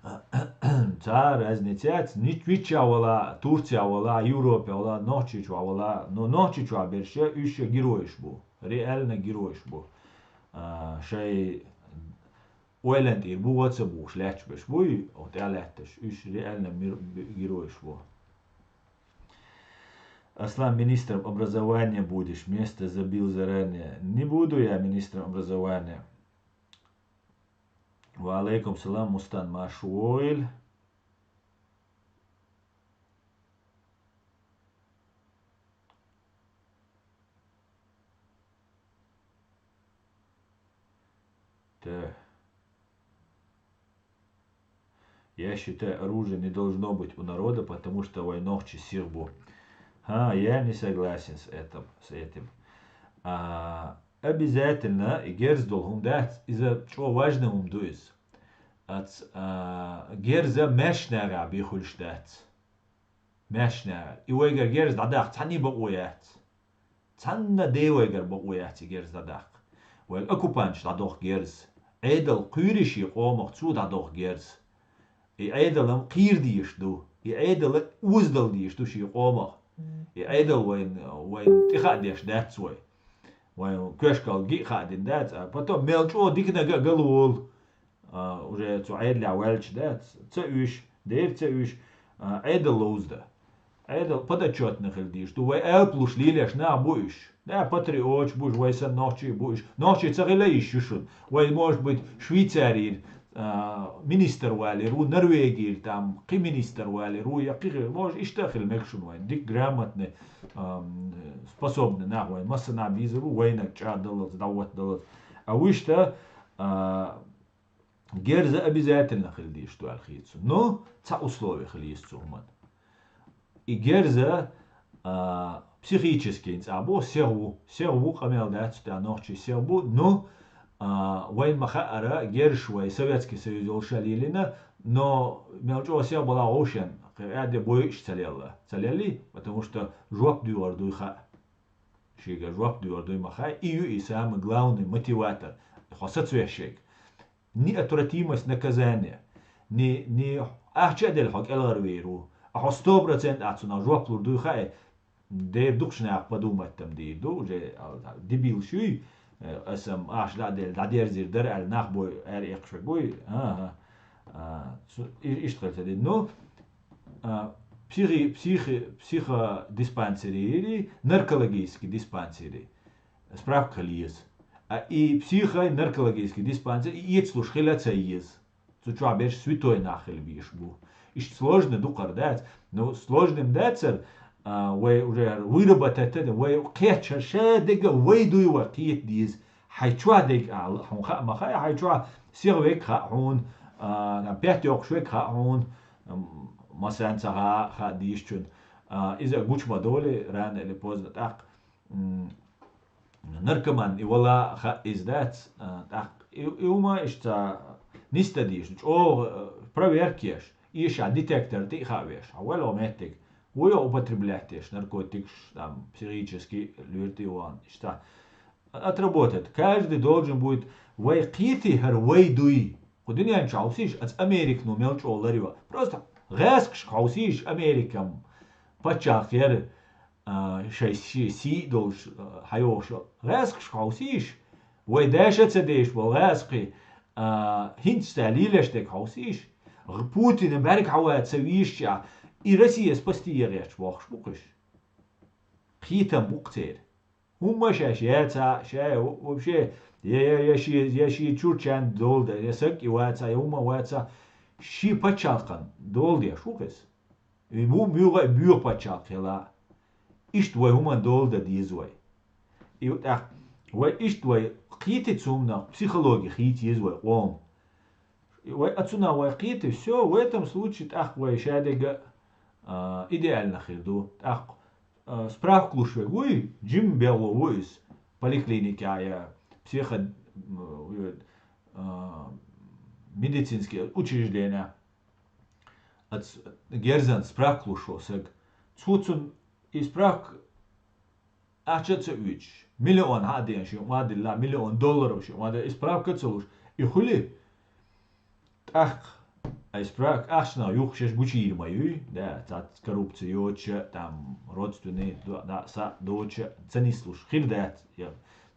Цхьа а разница яц, нич-, вичча вала, Турция вала, Европе вала, Нохчийчохь вала, но Нохчийчохь берш, уьш геройш бу, реально геройш бу. А, шай ойлан тӀера бугӀа а ца бухуш лаьтташ берш буй, оха тӀаьхьа лаьтташ, уьш реально мир-, геройш бу. Аслан, министром образования будешь, место забил заранее. Не буду я министром образования. Ва алейкум салам, Мустан, марш войла. Так. Я считаю, оружия не должно быть у народа, потому что вай нохчий сих бу. А, я не согласен с этим, с этим. А, обязательно и герз долу хӀума дац, иза чӀо важна хӀума ду иза. Ац, а, герза маьршнагӀа бен хуьлуш дац. МаьршнагӀа. И вайгара герз дӀадаккха цхьанний бакъо яц. Цхьанна де вайгара бакъо яц и герз дӀадаккха. Вай оккупанташ дӀадоху герз. Ӏедал кхуьйрий шен къомах, цо дӀадоху герз. И Ӏедалан кхийр дезаш ду. И Ӏедала озадал дезаш ду шен къомах. И Ӏедал вайн, вайн тӀе хаа деш дац вай. Вайн коьшкал гиъ хаа дина дац, а потом мел чӀогӀа диканага а гала волу. А, уже цу Ӏедалехь ваьлча, да, ца уьш, дера ца уьш, а, Ӏедал ловза дан. Ӏедал подотчетный хила дезаш ду. Вай алапалуш лелош нах бу уьш. Да, патриоташ бу уьш, вай санна нохчий бу уьш. Нохчий ца хила йиш ю шуна. Вай, может быть, Швейцарийра, а, министр валийр ву, Норвегийра там кхин министр валийр ву, я кхин хир, может, иштта а хила мега шуна вайн. Дика грамотный, ам, способный нах вайн. Массанхьа бийзар ву, вайнаг чӀагӀдаллалц, дӀагӀоттадаллалц. А вуьшта, а, герза обязательно хила дезаш ду аьлла хета суна. Но цхьа условие хила еза цу хӀуманна. И герза, а, психически цӀа бу, сих ву, сих ву, къамел дац, цу тӀехь нохчий сих бу, но, а, вайн ма-хаъара, герзаш вай Советский Союз йолуш а лелийна, но мел чӀогӀа сих бала вовшен, кхин а де бойуш ца лелла, ца леллий, потому что жоп доьгӀур дуй хаьа. Шега жоп доьгӀур дуй ма-хаъа, и ю и самый главный мотиватор, хьо сацавеш шега. Неотвратимость наказания. Не, не ахча а делла хьо кӀелхьарвер ву. А хьо сто процент ахь цунах жоп лур дуй хаьа, дера дукхачу наха подумать-м дийр ду, уже, а, дебил шуй, э, аса-м ахча дӀа а делла, дӀадерзийр дара аьлла, нах бой аьр эккхаш вегуй. АхӀа. А, цу-, и-, иштта хила ца дина. Ну, а, психи-, психи-, психодиспансери или наркологический диспансери. Справка хила еза. А и психо-наркологический диспансер и эцалуш хила ца еза. Цу чохь берш святой нах хила бийш бу. Иштта сложно ду кхара дац. Ну, сложным дацар, а, вай уже выработать, вай кхеча ша дега вай дуй вай кхета деза. Хьай чохь дега ала, хьуна хаа ма хаьа, хьай чохь сих вега хаа хьуна, а, пет йоккхуш вега хаа хьуна, м, масанца хаа, хаа дийшчун. А, иза гучма доле, рано или поздно, тӀаккха, м, наркоман и вала хаа иза дац, а, тӀаккха и, и ума иштта ниста дийш, чӀогӀа, а, проверка еш, иша детектор тӀе а хаа веш, хьан вала меттиг, вуя употреблять еш, наркотикаш, там, психический луьрти ван, иштта. Отработать. Каждый должен будет вай кхети хӀара вай дуй. Кху дуьнен чу хьовсийш, аса Америка ну мел чӀогӀа ларйо. Просто гӀаьскаш хьовсийш Америкам паччахь яра, а, шай си-, сий долуш, а, хьайохуш. ГӀаьскаш хьовсийш, вай даша ца деш болу гӀаьскхи, а, хӀинца ца лийлеш дерг хьовсийш, гӀ-, Путина бӀаьрг хьаваца ца вийшча, и Россия спасти егӀерташ бохуш бу кхуьш. Кхетам бу-кх церан. ХӀумма шаьш яца, ша, вообще, я, я, я ши, я ши чурчан долда, я саг и ваца, я хӀумма ваца, ши пачхьалкхан долда я шухес. И му муьйгӀа а боьха пачхьалкх хила. Иштта вай хӀуман долда деза вай. И тӀаккха вай иштта вай кхийти цунна психологи хийца еза вай къом. И вай ацуна вай кхийти, всё, в этом случае тӀаккха вай шадега, а, идеально хир ду. ТӀаккха а, справка луш вегуй, жим бегӀо ву иза, поликлиникехь я психо-, м, а, медицинский учреждение, ац-, герзан справка луш ву саг. Цу цун и справка ахча а ца уьйцуш, миллион хьа а деана шен ма дилла, миллион долларов шен ма дилла, и справка а ца луш, и хуьли? ТӀаккха ай справка ахчанах юххе шаьш гучуйийр ма юй, да, цхьацца коррупция йоцуша, там, родственный, да, да, са доцуша, ца нислуш, хир дац, я,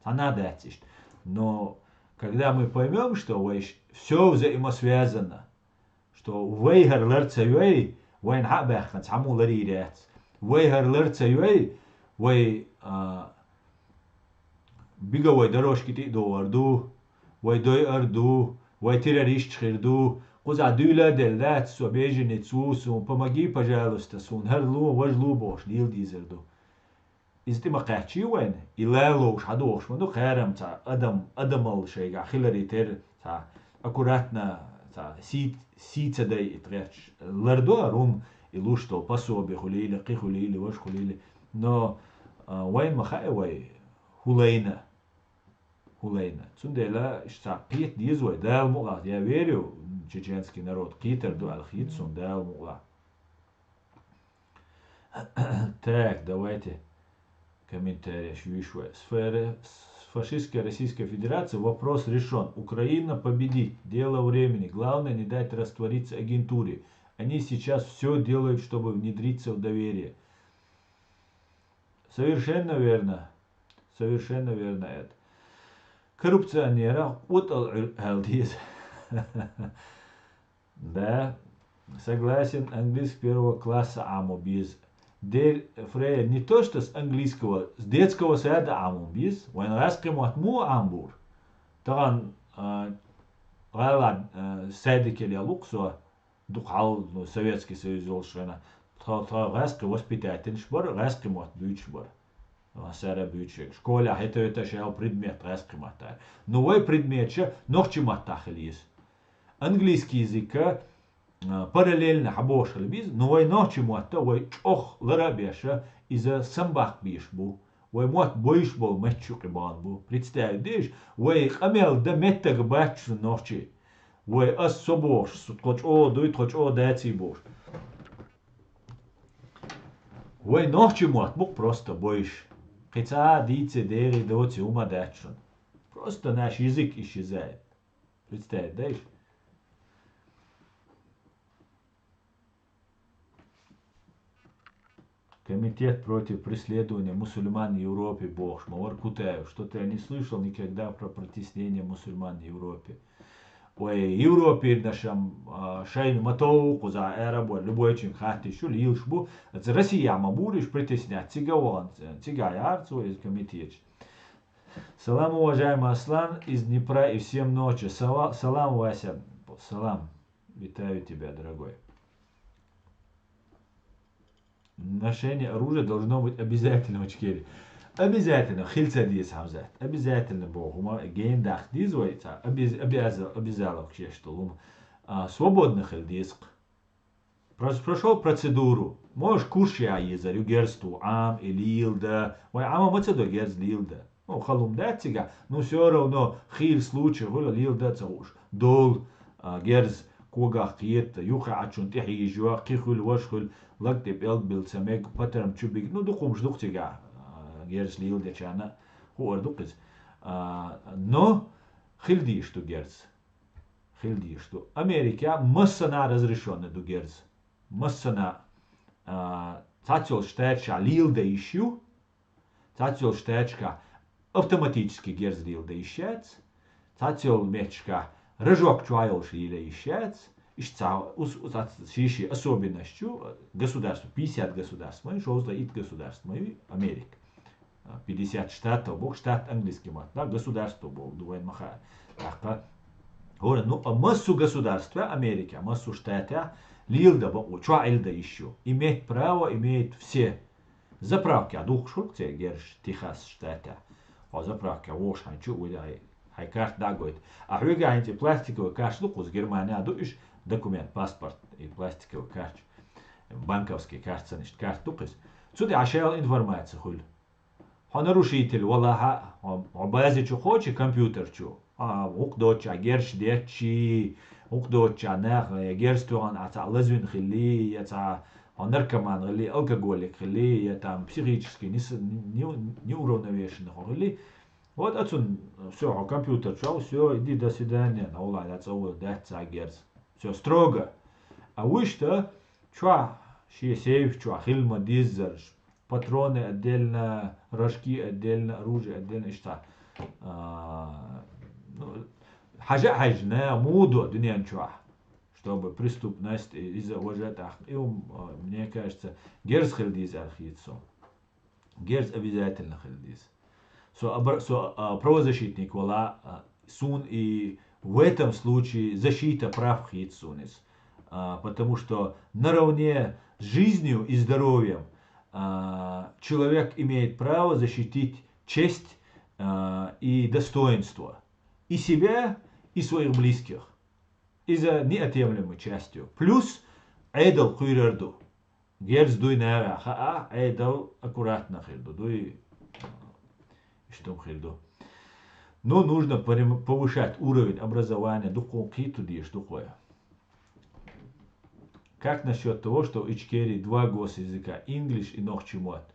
цхьанна а дац иштта. Но когда мы поймём, что вай ш-, всё взаимосвязано, что вай хӀара лар ца йой, вайна хьа а баьхкина, цхьаммо ларийр яц. Вай хӀара лар ца йой, вай, а, беговой дорожки тӀе а догӀур ду, вай дойур ду, вай террористаш хир ду, кхузахь дуьйла а делла дац, со беженец ву, суна помоги, пожалуйста, суна хӀара ло, важа ло бохуш, лела дийзар ду. Иза тӀе ма кхаьччий вайна, и лаловш хьадохуш ма ду, кхарам цхьа адам, адамалла шайгахь хиларе терра, цхьа аккуратно, цхьа сий, сий ца дайа и тӀехь лардо а рум, и луш долу пособи хуьлийла, кхин хуьлийла, важа хуьлийла. Но, а, вайн ма хаьа вай, хӀулайна. ХӀулайна. Цундела иштта кхета деза вай, Дала мукъалахь, я верю, чеченский народ, кхетар ду аьлла хета суна, Дала мукъалахь. Так, давайте комментарий ещё вижу. С фашистской Российской Федерацией вопрос решен. Украина победит. Дело времени. Главное не дать раствориться агентуре. Они сейчас все делают, чтобы внедриться в доверие. Совершенно верно. Совершенно верно это. Коррупционера утал алдиз. Да, согласен, английский первого класса аму биз. Дель Фрея не то что с английского, с детского сада аму биз. Вайн раскимот му амбур. Таган, а, гала, а, садикел я луксо. Дукха хьал, ну, Советский Союз йолуш хенахь, тхо, тхо гӀаьскхи воспитательш бара, гӀаьскхи мотт буьйцуш бара. Массара буьйцуш. Школехь хӀета-хӀета шайла предмет гӀаьскхи маттахь. Ну, вай предметаш нохчи маттахь хила еза. Английский языка, а, параллельно хьабохуш хила беза, ну, вай нохчи мотта, вай чӀогӀа лара а беша, иза самбаккха беш бу. Вай мотт бойуш болу метташ юкъе бахана бу. Представить деш, вай къамел дан меттаг бац шуна нохчий. Вай ас со бохуш, со тхо чӀогӀа дуй, тхо чӀогӀа даций бохуш. Вай нохчий мотт бу-кх просто бойуш. Кхин цхьа а дийци, дегӀий доций хӀума дац шуна. Просто наш язык исчезает. Представить деш? Комитет против преследования мусульман в Европе бохуш ма вара Кутаев. Что-то я не слышал никогда про притеснение мусульман в Европе. Вай Европернашам, а, шайна ма товву кхузахь, аьрру а бу, любойчуьнга хаттийчу лелаш бу. Аса Россия ма бу уьш притеснять, цига вахана, цига яхара цо иза комитеташ. Салам, уважаемый Аслан из Днепра и всем ночи. Сава-, салам, Вася. Салам. Витаю тебя, дорогой. Ношение оружия должно быть обязательно в Ичкерии. Обязательно, хила ца деза, Хьамзат. Обязательно боху хӀума, гена даха деза вай, цхьа обез-, обяза-, обязаловка еш долу хӀума. А, свободно хила деза-кх. Прос-, прошёл процедуру. Можешь курс я езар, ю герз ту, Ӏама и лелада. Вай Ӏама ма ца до герз лелада. Ну, хала хӀума дац цигахь. Ну, всё равно, хийра случай хуьлу, лелада а ца хууш. Долу, а, герз когах кхета, юххе Ӏачунна тӀехьийжо, кхин хуьлу, важа хуьлу, лаг тӀе пӀелг билла ца мега, патарам чу бига. Ну, дукха хӀумаш ду-кх цигахь, а, герз леладечарна, хуур ду-кх иза. А, но хила дезаш ду герз. Хила дезаш ду. Америкехь массанхьа разрешённый ду герз. Массанхьа, а, цхьаццайолчу штаташкахь лелада йиш ю, цхьаццайолчу штаташкахь автоматически герз лелада йиш яц, цхьаццайолу метташкахь рожок чохь йолуш лелада йиш яц, иштта цхьа ус-, ус-, цхьацца шен-шен особенность чу государство, пятьдесят государств ма ю, шовзткъе итт государств ма ю Америка. А, пятьдесят штатов боху, штат английский маттахь, да, государство боху, ду вайн ма хаьа. ТӀаккха, хӀора, ну, а массо государствехь Америкехь, массо штатехь лелада бакъо, чохь лелада йиш ю. Иметь право имеют все. Заправкехь духкуш хуьлу-кх церан герзаш Техас штатехь. Хьо заправкехь вогӀуш хьайна чу а вуьлу, хьайн, хьайн карта дӀа а гойту. А хьоьгахь хӀинца и пластиковый карташ ду-кх, гуз Германехь ду уьш, документ, паспорт, и пластиковый карташ. Банковский карта санна, иштта карта ду-кх иза. Цу тӀехь шайла информаци хуьлу. Хьо нарушитель валахь а, хьо, хьо бази чу кхочу компьютер чу. А, гӀукху доцучохь герзаш детташ, гӀукху доцучохь наха, я герз тоьхна ахь цхьаъ лазвина хилли, я цхьа хьо наркоман хилли, алкоголик хилли, я там психически нес-, не-, неуравновешенный хьо хилли. Вот оцунна, всё, хьо компьютер чохь, всё, иди, до свидания, хьо валахь, я цӀа вала дац цхьа герз. Всё, строго. А вуьшта чохь, шен сейф чохь хила ма-деззара, патроны отдельно, рожки отдельно, оружие отдельно, иштта. А, ну, хьажа а хьаьжна, муха до дуьнен чохь, чтобы преступность, и иза важа а тӀаккха. И, м, а, мне кажется, герз хила деза аьлла хета суна. Герз обязательно хила деза. Со абра-, со, а, правозащитник вала, а, суна и в этом случае защита прав хета суна иза. А, потому что наравне с жизнью и здоровьем, а, человек имеет право защитить честь, а, и достоинство и себя, и своих близких. Иза неотъемлемой частью. Плюс Ӏедал кхуьйрар ду. Герз дуй нара хаа, Ӏедал аккуратно хир ду. Дуй, иштум хир ду. Но нужно порем-, повышать уровень образования, дукхун кхиту деш дукхоя. Как насчет того, что в Ичкерии два госязыка, English и нохчий мотт?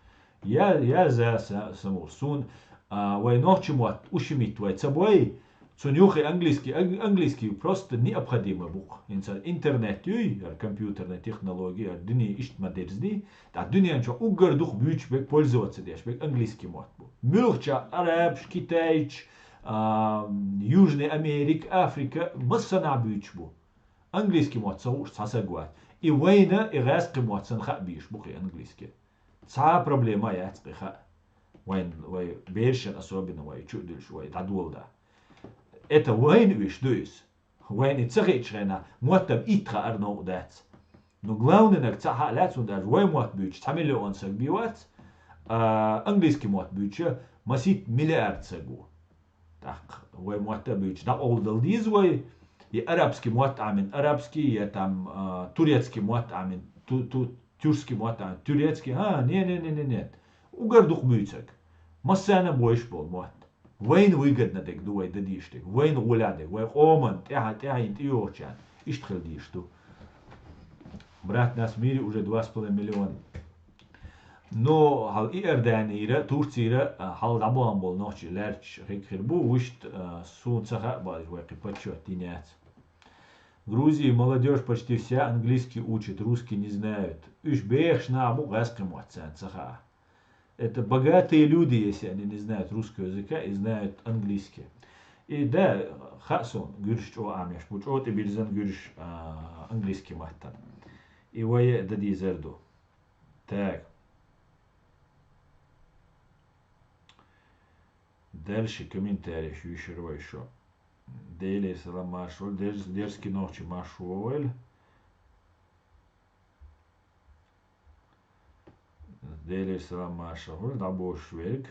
Я, я за са-, саму. Сун, а, вай нохчий мотт ушимит вай ца бой, цун юхи английский, ан-, английский просто необходимо бух. Инца интернет юй, яр компьютерная технология, яр дуьне ишт ма дерзни, да дуьнен чу уггар дух бюч бек пользоваться деш, бек английский мотт бу. Мюлхча арабш, китайч, а, Южная Америка, Африка, массана бюч бу. Английский мотт ца уш ца сагват. И вайна, и гӀаскхи мотт сан хаа биш бу кхи английский. Ца проблема яц кхи хаа. Вайн, вай бершен особенно вай чу дульш вай дадулда. Это вайн виш дуйс. Вайн и ца хичхена, моттам ит хаар ногу дац. Но главный наг ца хаа лац, он даже вай мотт бюч ца миллион саг бивац, а, английский мотт бюч масит миллиард сагу. Так, вай мотта бюч, да олдал диз вай, и арабский мотт амин арабский, я там, а, турецкий мотт амин ту-, ту-, тюркский мотт амин турецкий. А, не, не, не, не, нет. Угар дух бюцак. Массана бойш бол мотт. Вайн выгодно дег ду вай дадиштег. Вайн гуля дег. Вай къоман, тяха, тяха ин тиочан. Ишт хил диш ду. Брат, нас в мире уже два с половиной миллиона. Но хьал Иорданира, Турцира, а, хьал дӀабоам бол нохчи лаьрча хиг хир бу, вуьшт, а, сун ца хаа баьлча вай кхи паччо тиняц. В Грузии молодёжь почти вся английский учит, русский не знают. Уьш бехаш нах бу, гӀаскхи мотт царна ца хаа. Это богатые люди, если они не знают русского языка и знают английский. И да, хаа сун, гуьрш чӀо амеш бу, чӀо тӀе бирзан гуьрш, а, английский маттан. И вай да дизар ду. Так. Дальше комментарий шу ишар вай шо. Делер салам маршал, дерз-, дерзкий нохчи маршо вайл. Делер салам маршал, дабош верг.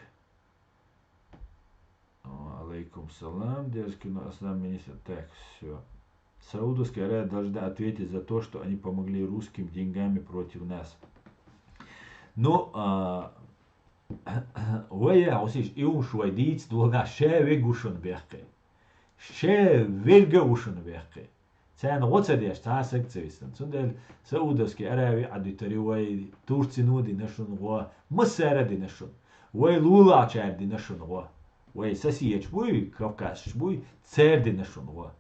Алейкум салам, дерзкий но-, аслам министр. Так, всё. Саудовская Аравия должна ответить за то, что они помогли русским деньгами против нас. Ну, а, вай, а, усиш, и уж вай диц, долна ше вег ушун бехке. Ше верга ушун бехке. Царна гӀо ца деш, цхьа саг ца висан. Цундела Саудовский Аравия а дитари вай, Турци ну дина шун гӀо, массара дина шун. Вай лулачар дина шун гӀо. Вай сосиеч буй, кавказш буй, цер дина шун гӀо.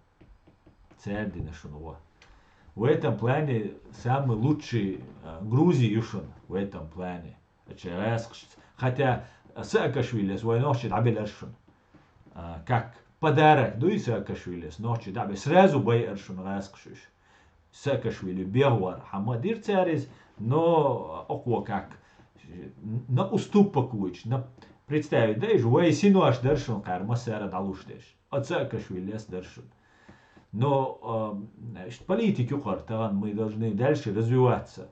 Цер дина шун гӀо. В этом плане самый лучший, а, Грузия ю шун в этом плане. Ача гӀаскхаш. Хотя Саакашвилис вай нохчи дӀабелар шун. А, как подарок дуй Саакашвилис, нохчи дӀабе. Сразу байар шун гӀаскхаш уж. Саакашвили бегӀвар хьама дир цариз, но окхо как на уступок вуч, на представить да, иж вай синош дар шун кхар, массара дӀалуш деш. А Саакашвилис дар шун. Но, а, значит, политики юкъар, тахан мы должны дальше развиваться.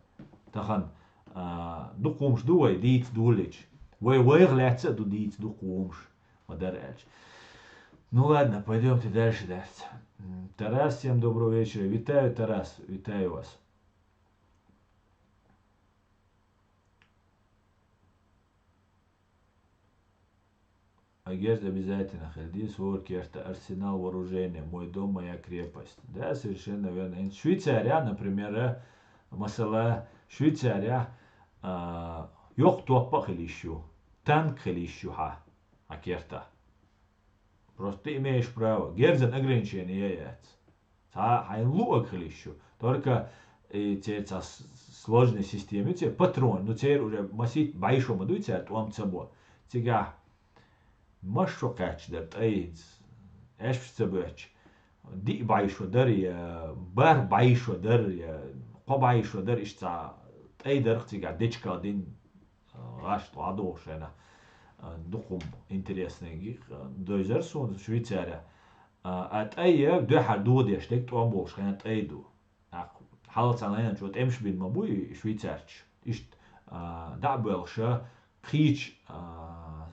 Тахан, а, дукхумш ду вай, дийц дулич. Вай вайх лаьца ду дийц дукхумш. Ма дар аьлча. Ну ладно, пойдёмте дальше, дальше. М, Тарас, всем доброго вечера. Витаю, Тарас, витаю вас. А герз обязательно хилди, сур керта арсенал вооружения, мой дом, моя крепость. Да, совершенно верно. Ин Швейцария, например, э, масала, Швейцария, а, йокх топпа хилиш ю, танк хилиш ю хьа, а керта. Просто ты имеешь право. Герзан ограничение яц. Цхьа хьайн луъаг хилиш ю. Только, э, цер цхьа с-, сложный система, цер патрон, ну, цер уже масит бӀайшо ма дуй, цер тӀом ца бо. Цигахь машо кхаьчдар, тӀайинц, аьшпаш ца боьч. Диъ бӀайшо дар, я барх бӀайшо дар, я кхо бӀайшо дар, иштта цхьа тӀай дарх цигахь дечкал дин, гӀаш тӀадогӀу шайна, а, дукхум интересный, а, дойзар суна Швейцария. А, а тӀай я дуьхьар додеш, дег тӀом болуш хенна тӀай ду. ТӀаккха хьалаца лайначо тӀемаш бина ма буй швейцарчаш. Иштта, а, дӀа а боьлхуша, кхийча, а,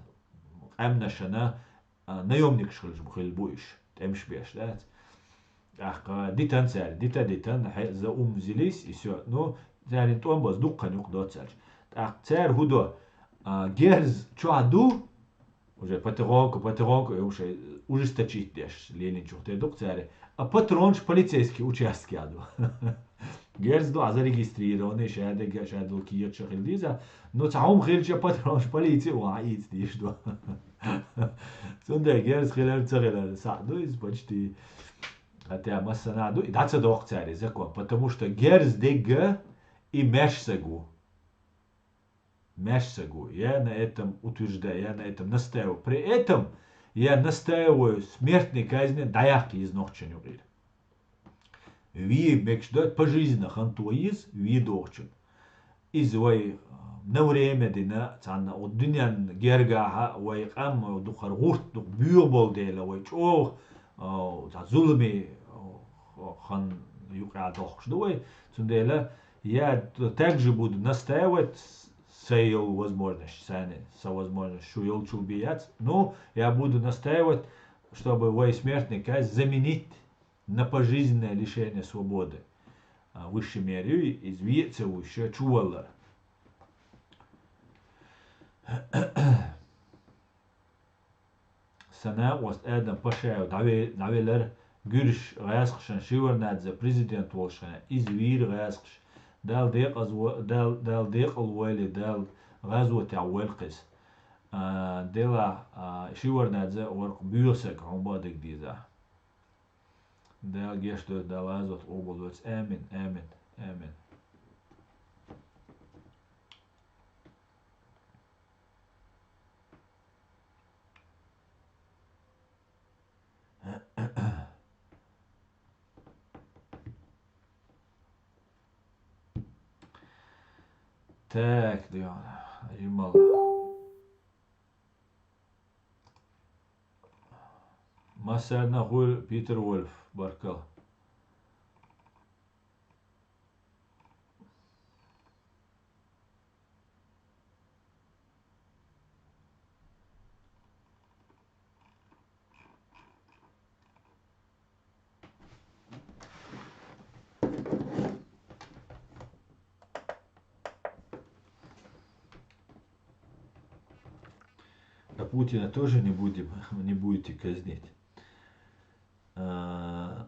къаьмнашана, а, наёмникаш хилаш бу, хила бу иш, тӀемаш беш дац. ТӀаккха дитан цара, дита-дитан, хье-, за ум зилис, и всё. Ну, царна тӀом база дукха юкъа доццалча. ТӀаккха цара хӀу до, а, герз чохь ду, уже потихоньку, потихоньку, э, уже ужесточить деш, лелинчух тӀе ду-кх цара. А патронаш полицейский участке ду. Герз ду, а зарегистрированный, ша дегга, ша долу кехат ша хила деза. Ну, цхьа хӀума хилча патронаш полици ван Ӏийца дийш ду. Цундела герз хилар, ца хилар, схьа ду иза почти. Хотя массанхьа ду, и дӀа ца доккху цара и закон, потому что герз дегга и маьрша саг ву. Маьрша саг ву. Я на этом утверждаю, я на этом настаиваю. При этом я настаиваю смертной казни дӀаяккха еза нохчийн юкъера. Вен мегаш ду, пожизненно хан то еза, вен дохучун. Иза вай, а, на время дина, цхьанна, о, дуьнен гергахьа вай къам дукхара гӀурт, дукха боьха болу дела, вай чӀогӀа, а, цхьа зуламе, а, хан юкъа дохкуш ду вай. Цундела я также буду настаивать, с-, сан йолу возможность, сан, сан возможность шу йолчул бен яц. Ну, я буду настаивать, чтобы вай смертный казнь заменить на пожизненное лишение свободы. А, высшей меры, иза вен а ца вуьйш, чуваллар. Сан накъост Адам Пашаев дӀаве-, дӀавелар, гуьржаш гӀаскхашна Шеварднадзе президент волуш хенахь, иза вийра гӀаскхаш. Дала декъаза во-, Дала, Дала декъала войла, Дала гӀазотехь войла кхуза. А, делахь, а, Шеварднадзе вара-кх боьха саг, хьуна бан дага деза. Дала гечдойла, Дала гӀазот къобалдойла. Амин, амин, амин. Так, дӀа, жималла. Массарна хуьлу, Питер Вольф, баркалла. А Путина тоже не будем, не будете казнить. А,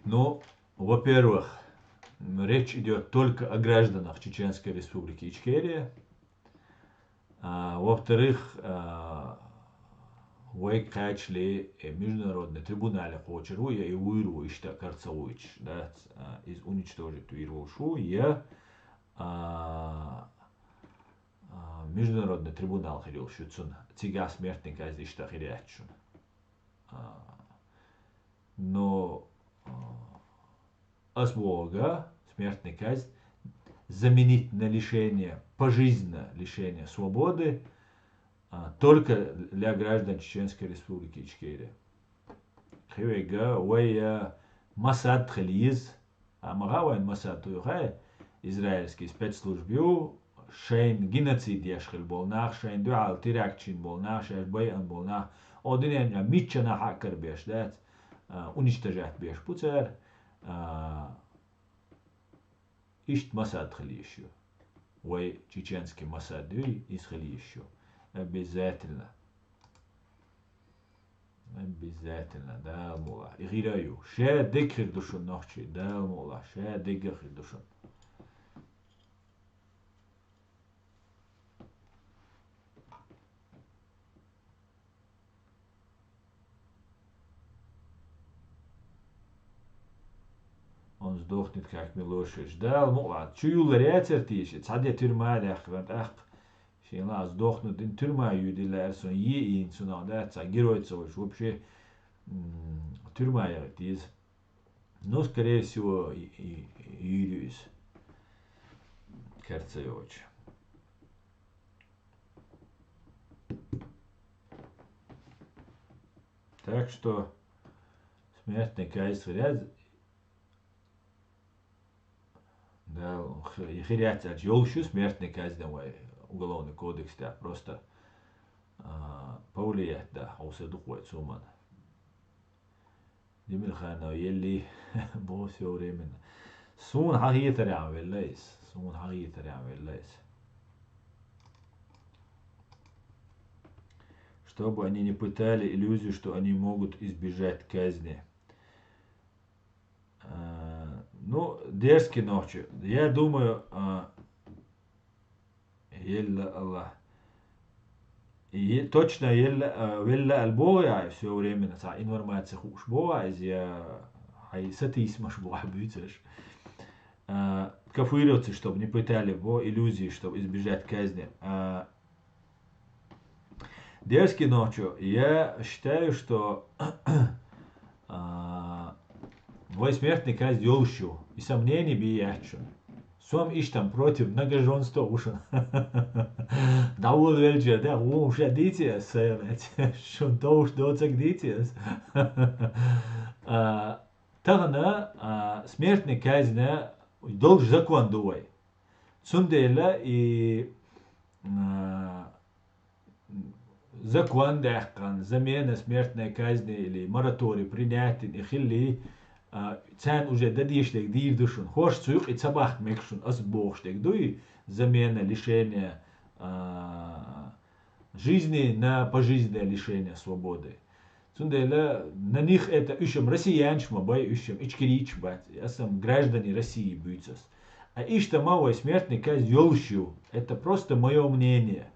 ну, во-первых, речь идёт только о гражданах Чеченской Республики Ичкерия. А, во-вторых, а, вай кхачале, э, международный трибунале кхочур ву, я и вуьйр ву иштта карца вуьйцуш, да, а, иза уничтожить вийр волуш ву, я, а, а, международный трибунал хир йолуш ю цунна, цигахь смертный казнь иштта хир яц шуна. А, но, а, ас боху, смертный казнь заменить на лишение, пожизненно лишение свободы, а, только для граждан Чеченской Республики Ичкерия. Кхин верг, вай, а, Масад хила еза, а, ма хаьа вайн Масад ю, хай, израильский спецслужба ю, шайн геноцид еш хила болу нах, шайн дуьхьал теракт йина болу нах, шаьш байъина болу нах, о дуьнен чохь миччанахь а карабеш дац, а, уничтожать беш бу цара, а, иштта Масад хила йиш ю. Вай чеченский Масад дуй, иза хила йиш ю. Обязательно. Обязательно, Дала мукъ лахь. И хир а ю. Ша дерг хир ду шуна нохчий, Дала мукъ лахь. Ша дерг а хир ду шуна. Он сдохнет, как Милошевич. Дала мукъ лахь. Чу юллар яцара теша? Цхьа де тюрьма а даьккхина тӀаккха. Шен ла сдохнуть дина тюрьма юьйдина лаьара сон, е йина цунах дац, цхьа герой ца волуш, вообще, м, тюрьма яхийта еза. Ну, скорее всего, и, и, и юьйр ю иза. Кер ца йоцуш. Так что смертный казнь хир яц, да, х-, хир яц аьлча, йолуш ю смертный казнь вай Уголовный кодекс тӀехь, просто, а, повлиять да, хьовса дукха вай цуман. Демирханов, елли бо всё временно. Суна хьахетарехь велла иза. Суна хьахетарехь велла иза. Чтобы они не пытали иллюзию, что они могут избежать казни. А, ну, дерзкий нохчо. Я думаю, а, елла Аллах. Е-, точно елла, а, велла аьлла боху я, всё временно цхьа информация хууш боху я, иза я хьайн сатийсамаш боху буьйцурш. А, кафировцы, чтобы не пытали бо иллюзии, чтобы избежать казни. А, дерзкий нохчо, я считаю, что, а, вай смертный казнь йолуш ю. И сомнений бен яц шуна. Со-м иштта против многоженства ву шуна. ДӀаволавелча, да, ву ша дийци ас, сайгӀа лаьцна. Шуна товш доцург дийци ас. А, тахана, а, смертный казнь долуш закон ду вай. Цундела и, а, закон даьккхина, замена смертной казни или мораторий принять йина и хилли, а, царна уже дан дезаш дерг дийр ду шуна. ХӀорш цу юкъа и ца бахка мега шуна, ас бохуш дерг дуй, замена лишения, а, жизни на пожизненное лишение свободы. Цундела на них это, уьш-м россиянаш ма бай, уьш-м ичкерийча бац. Ас-м граждане России буьйцу ас. А иштта ма вай смертный казнь йолуш ю. Это просто моё мнение.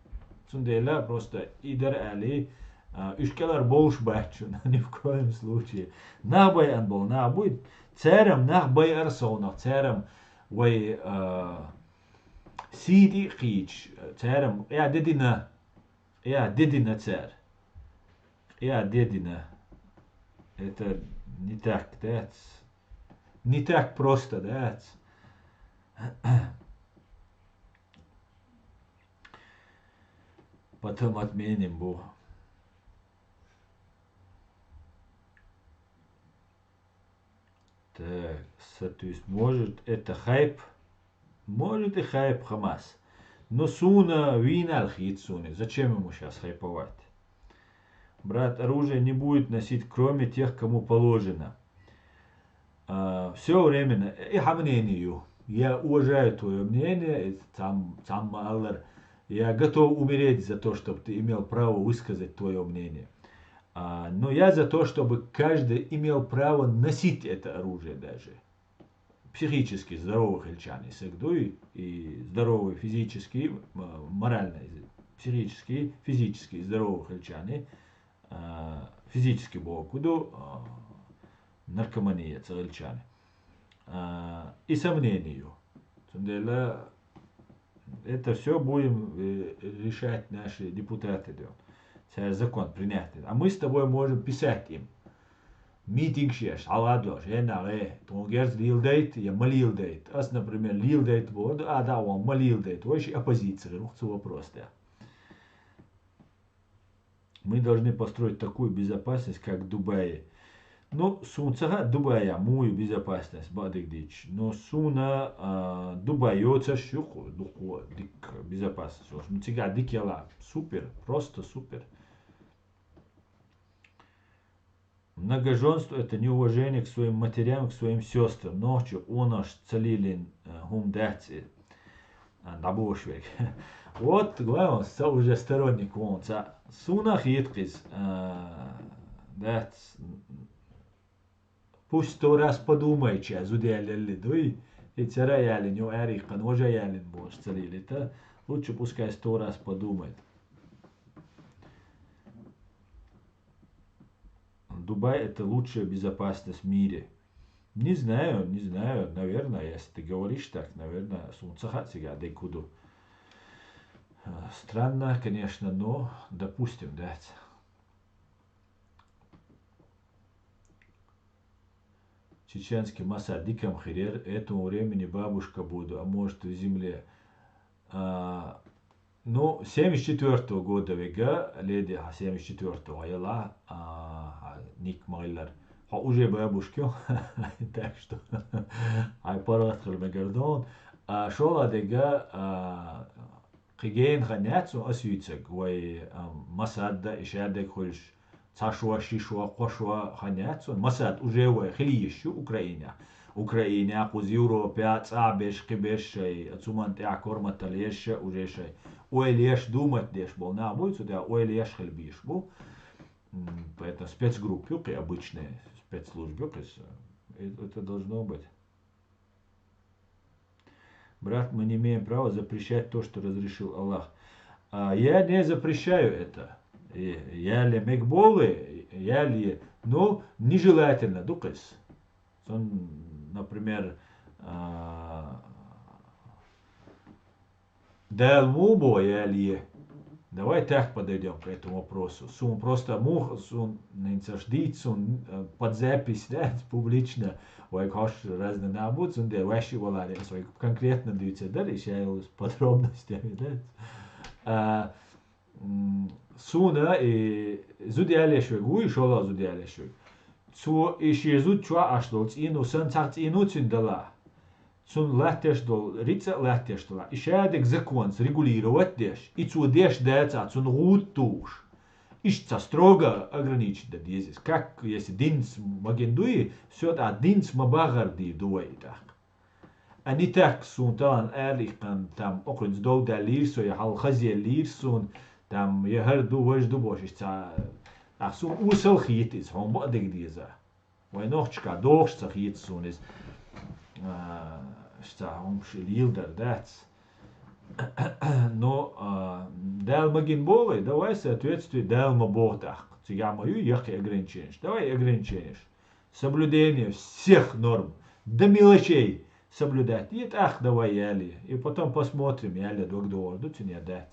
Цундела просто и дара али, а, уьш кӀелхьара болуш бац шуна, ни в коем случае. Нах байъан болу нах буй, цара-м нах байъара совнах, цара-м вай, а, сий тӀе а кхийча, цара-м къа дедина, къа дедина цара. Къа дедина. Это не так, дац? Не так просто, дац? Потом отменим бу. Так, соответственно, может, это хайп? Может и хайп, Хамас. Но суна вийнал хит суна. Зачем ему сейчас хайповать? Брат, оружие не будет носить, кроме тех, кому положено. А, всё временно, и хьан мнение ю. Я уважаю твоё мнение, и цам-, цамма аллар, я готов умереть за то, чтобы ты имел право высказать твоё мнение. А, но я за то, чтобы каждый имел право носить это оружие даже. Психически здоровый хилчани саг дуй, и здоровый физически, м-, морально, психически, физически здоровый хилчани, а, физически боху ду, а, наркомания ца хилчани. А, и сомнение ю. Цундела это всё будем, э, решать наши депутаты, да. Цара закон принять. А мы с тобой можем писать им. Митингаш еш, хьаладош, хӀенна гӀе, тхуна герз леладайта я ма леладайта. Ас, например, леладайта боху, а дӀа а вон ма леладайта. Вай ши оппозиция гӀируху цу вопрос тӀехь. Мы должны построить такую безопасность, как в Дубае. Ну, суна ца хаьа Дубая муй безопасность бакъдерг дийцча. Но суна, а, Дубай йоцуш ю-кх дукха дика безопасность йолуш. Ну, цигахь дика яла, супер, просто супер. Многоженство — это неуважение к своим матерям, к своим сестрам. Нохчо, къонахчо ца лелийна, э, хӀума дац и, а, дӀабош верг. Вот, главное, со уже сторонник вон ца. Суна хетакъ иза, а, дац. Пусть сто раз подумает, ша зуда яллалли дуй, и цара а яллина, ю аьрий кхана важа яллина бохуш ца лелийта. Лучше пускай сто раз подумает. Дубай — это лучшая безопасность в мире. Не знаю, не знаю, наверное, если ты говоришь так, наверное, суна ца хаьа цигахь дерг хӀун ду. Э, странно, конечно, но, допустим, да. Чеченский Масад дика-м хир яра, этому времени бабушка буду, а может, в земле. А, ну, семьдесят четвёртого года вега, леди, хьан семьдесят четвёртого яла, а, хьан ник ма-хиллара. Хьо уже бабушка ю, так что хьайн паргӀат хила мегар ду хьуна. А, шолгӀа дерг, а, кхин гена хан яц хьуна ас юьйцург, вай, а, Масад а, и шадерг хуьлуш, Цхьа шо, ши шо, кхо шо хан яц цунна. Масад уже вай хила йиш ю Украинехь. Украинехь, кхуза Европехь, цӀа беш, кхи беш шай, цу ман тӀехь корматал еш ша, уже шай. Ойла еш, думать деш болу нах буй, цу тӀехь ойла еш хила бийш бу. М, поэтому спецгруппа ю кхи обычная, спецслужба ю кхи, с-, э, это должно быть. Брат, мы не имеем права запрещать то, что разрешил Аллах. А, я не запрещаю это. И я ли мегболы, я ли, ну, нежелательно, дукхис. Сон, например, а, Дала муха боху яле? Давай так подойдём к этому вопросу. Сун просто муха, сун нинцаш дийца, сун, э, под запись, да, публично, вай хаш разный набу, цунде ваши валаре, свой конкретно дийца, да, и ща его с подробностями, да. А, м, суна и зуд ялеш вег, вуй, шола зуд ялеш вег. Цо и ши зуд чу аш дол цӀийну, сан цхьа цӀийну цуьнан дала. Цунна латтеш долу, рицкъа а латтеш долу, и шадерг законца регулировать деш, и цо деш дацахь, цунна гӀуда тухуш. Иштта ца строго ограничить дан деза иза. Как, если динца магин дуй, всё, тӀаккха динца ма бахар дийр ду вай и тӀаккха. А не так, суна талан аьлла иккхана, там, окхуьнца дов даьллийра со, я хьал хазъеллийра суна, там, я хӀара ду, важа ду бохуш, иштта ца, тӀаккха суна осал хета иза, хьуна бакъдерг деза. Вай нохчашка дохуш ца хета суна иза. А, ша хӀумаш лийладар дац. Но, а, Дала магин боху вай, давай соответствуй Дала ма боху тӀаккха. Цигахь ма ю яккхий ограничениеш. Давай ограничениеш. Соблюдение всех норм. До мелочей соблюдать. И тӀаккха давай яле. И потом посмотрим, яле дог догӀур ду, цуьнан я дац.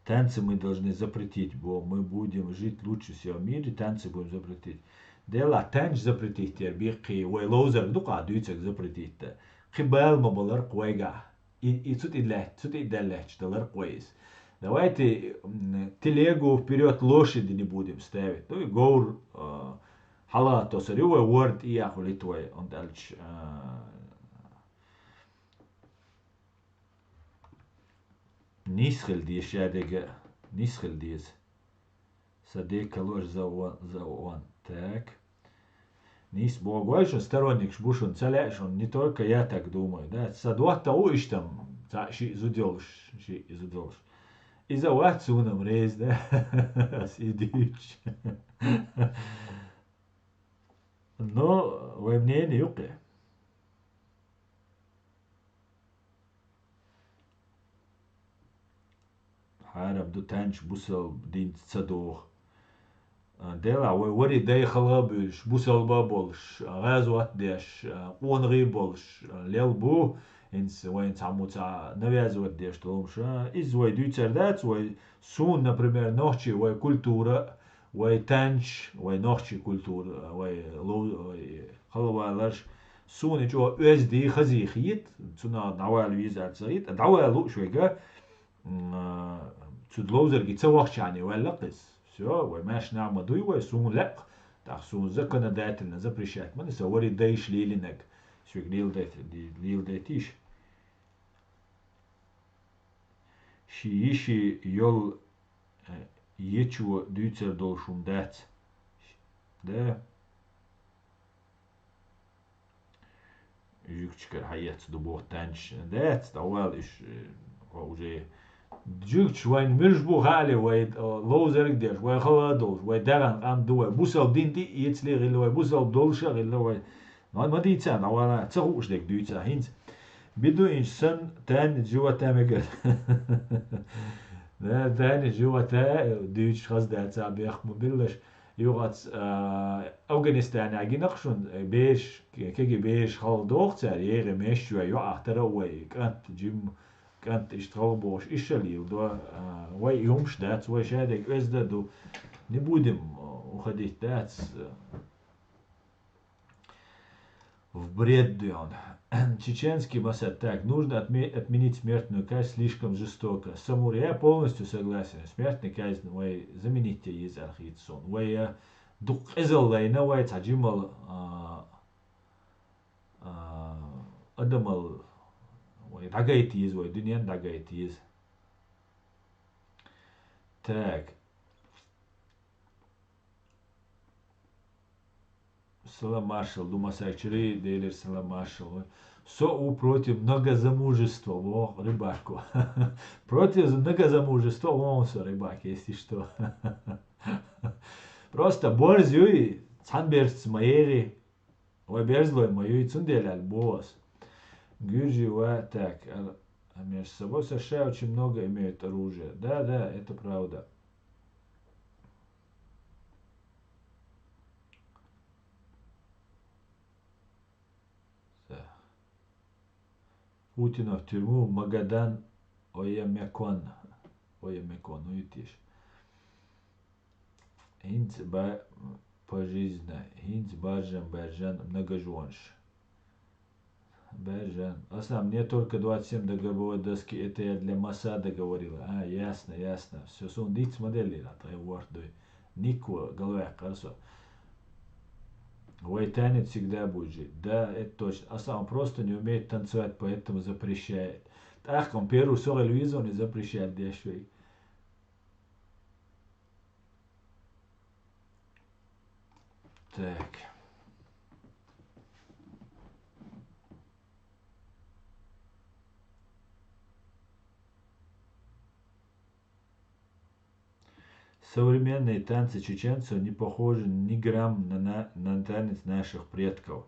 Танцы мы должны запретить, бо, мы будем жить лучше всего в мире, танцы будем запретить. Дела танцы запретить тера биккхи, вай ловзарг ду кху дуьйцург запретить дан. Кхин бала ма балар кху вайгахь. И, и цу тӀе лаьтта, цу тӀе даьллаьтташ далар кху вай иза. Давайте, м, телегу вперёд лошади не будем ставить. Ну и говр, а, хьала тосар ю вай, ворда тӀе яхьа хилийта вай, онда аьлча, а, Нийса хила деза шадерг а, нийса хила деза. Сан декалош за он, за он. Так. Нийса боху вай шун сторонникаш бу шун, ца лаьа шун, не только я так думаю, да? Сан доттагӀа ву иштта-м, цхьаъ шиъ зуда йолуш, шиъ зуда йолуш. Иза вац суна-м реза, да? Ас и дуьйцуш. Но вай мнение ю кхин. Хьарам ду танча бусалба динца ца доху. А, делахь вай вари дай хала а буьйлуш, бусалба а болуш, а, гӀазот а деш, а, къонахий а болуш, а, лел бу, хӀинца вайна цхьаммо цхьа навязывать деш долу хӀумаш, а, иза вай дуьйцур дац, вай суна, например, нохчий вай культура, вай танч, вай нохчий культура, вай лов-, вай халаваларш, суна чӀогӀа оьзда, хаза хета, цунах дӀавала веза аьлла ца хета, дӀавала лууш вайга, м, а, цу ловзарге ца вахчахьана ваьлла кхиз. Всё, вай маьрша нах ма дуй вай, суна лаьа, тӀаккха суна законодательно запрещать ма ду, сан вари дайша лелинарг, соьга леладайт-, леладайтийша. Ши йиши йолу, э, ечо дуьйцур долуш хӀума дац. Да. Жуьгташкара хьаэцна ду боху танчаш. Дац, дӀавала уьш, э, хьо уже. Жуьгташ вайн муьлш бу хаале, вай, э, ловзарг а деш, вай хала а долуш, вай дагӀан къам ду, вай бусалба дин тӀе а эцале а гӀилла, вай бусалба долуш а гӀилла, вай. Ма, ма дийца, дӀавала, ца хууш дерг дуьйца хӀинца. Беду инчу санна, тайна живота мегар. Да, тайна живота дуьйцуш хаза дац, а бехк ма биллаш. Юкъац, а, Афганистанехь гина-кх шуна, бераш, кеги бераш хала доху цара, егӀи меш чоь йоӀах тара а вай, кӀант, жим, кӀант иштта хала бохуш, иша лийла до, а, вай и хӀумаш дац, вай шадерг оьзда а ду. Не будем, а, уходить, дац. В бред дуьйна. Чеченский масад. Так, нужно отме-, отменить смертную казнь, слишком жестоко. Самур, я полностью согласен. Смертная казнь, вай заменить те еза архица сон. Вай, э, дукха къизаллайна, вай цхьа жимал, а, а, адамал, вай дӀагайта еза, вай дуьнен дӀагайта еза. Так. Салам маршал ду масайчури, Делер салам маршал. Со у против многозамужества, во, рыбако. Против многозамужества, во, со рыбак, если что. Просто борз юй, цхьан берцаца ма ери. Вай берзлой ма юй, цундела аьлла бос. Гюржи ва так, а, а между собой США очень много имеют оружия. Да, да, это правда. Так. Путина в тюрьму, Магадан, Ойя Мекон. Ойя Мекон, ну и тише. ХӀинца ба пожизненно, хӀинца баржан, баржан, многожонаш. Баржан. Аса, мне только двадцать семь до гробовой доски, это я для Масада говорила. А, ясно, ясно. Всё, сун диц модель, а то я ворд дуй. Нико, голове, хорошо. Вайтанец всегда будет жить. Да, это точно. Аса, он просто не умеет танцевать, поэтому запрещает. Так, он первый сорок визу не запрещает, дешевый. Так. Современные танцы чеченцев не похожи ни грамм на, на, на танец наших предков.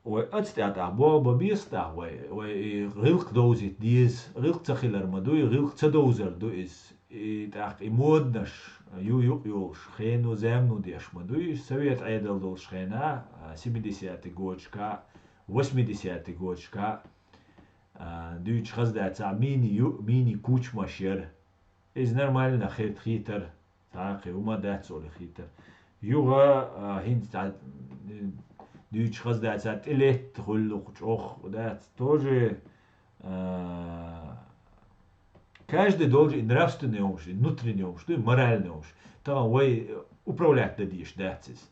Вай ацтӀаьтӀа болх бан беза тӀаккха вай, вай и гӀиллакх довзийта деза. ГӀиллакх ца хилар ма дуй, гӀиллакх ца довзар ду иза. И тӀаккха и модаш ю юкъ йолуш, хено-замано деш ма дуй, совет Ӏедал долуш хенахь, а, семидесятый годашкахь, восьмидесятый годашкахь, а, дуьйцуш хаза дацахь, мини ю, мини кучмаш яра. Иза нормально хир хийтара, цхьа а кхин хӀума дац олий хийтара. Юха, а, хӀинца цхьа, м, дуьйцуш хаза дац, цхьа тӀелетта хуьлу кху чӀогӀа дац. Тоже, а, каждый должен и нравственный хӀумаш, и внутренний хӀумаш, и моральный хӀумаш. Тахана вай управлять дан дезаш дац иза.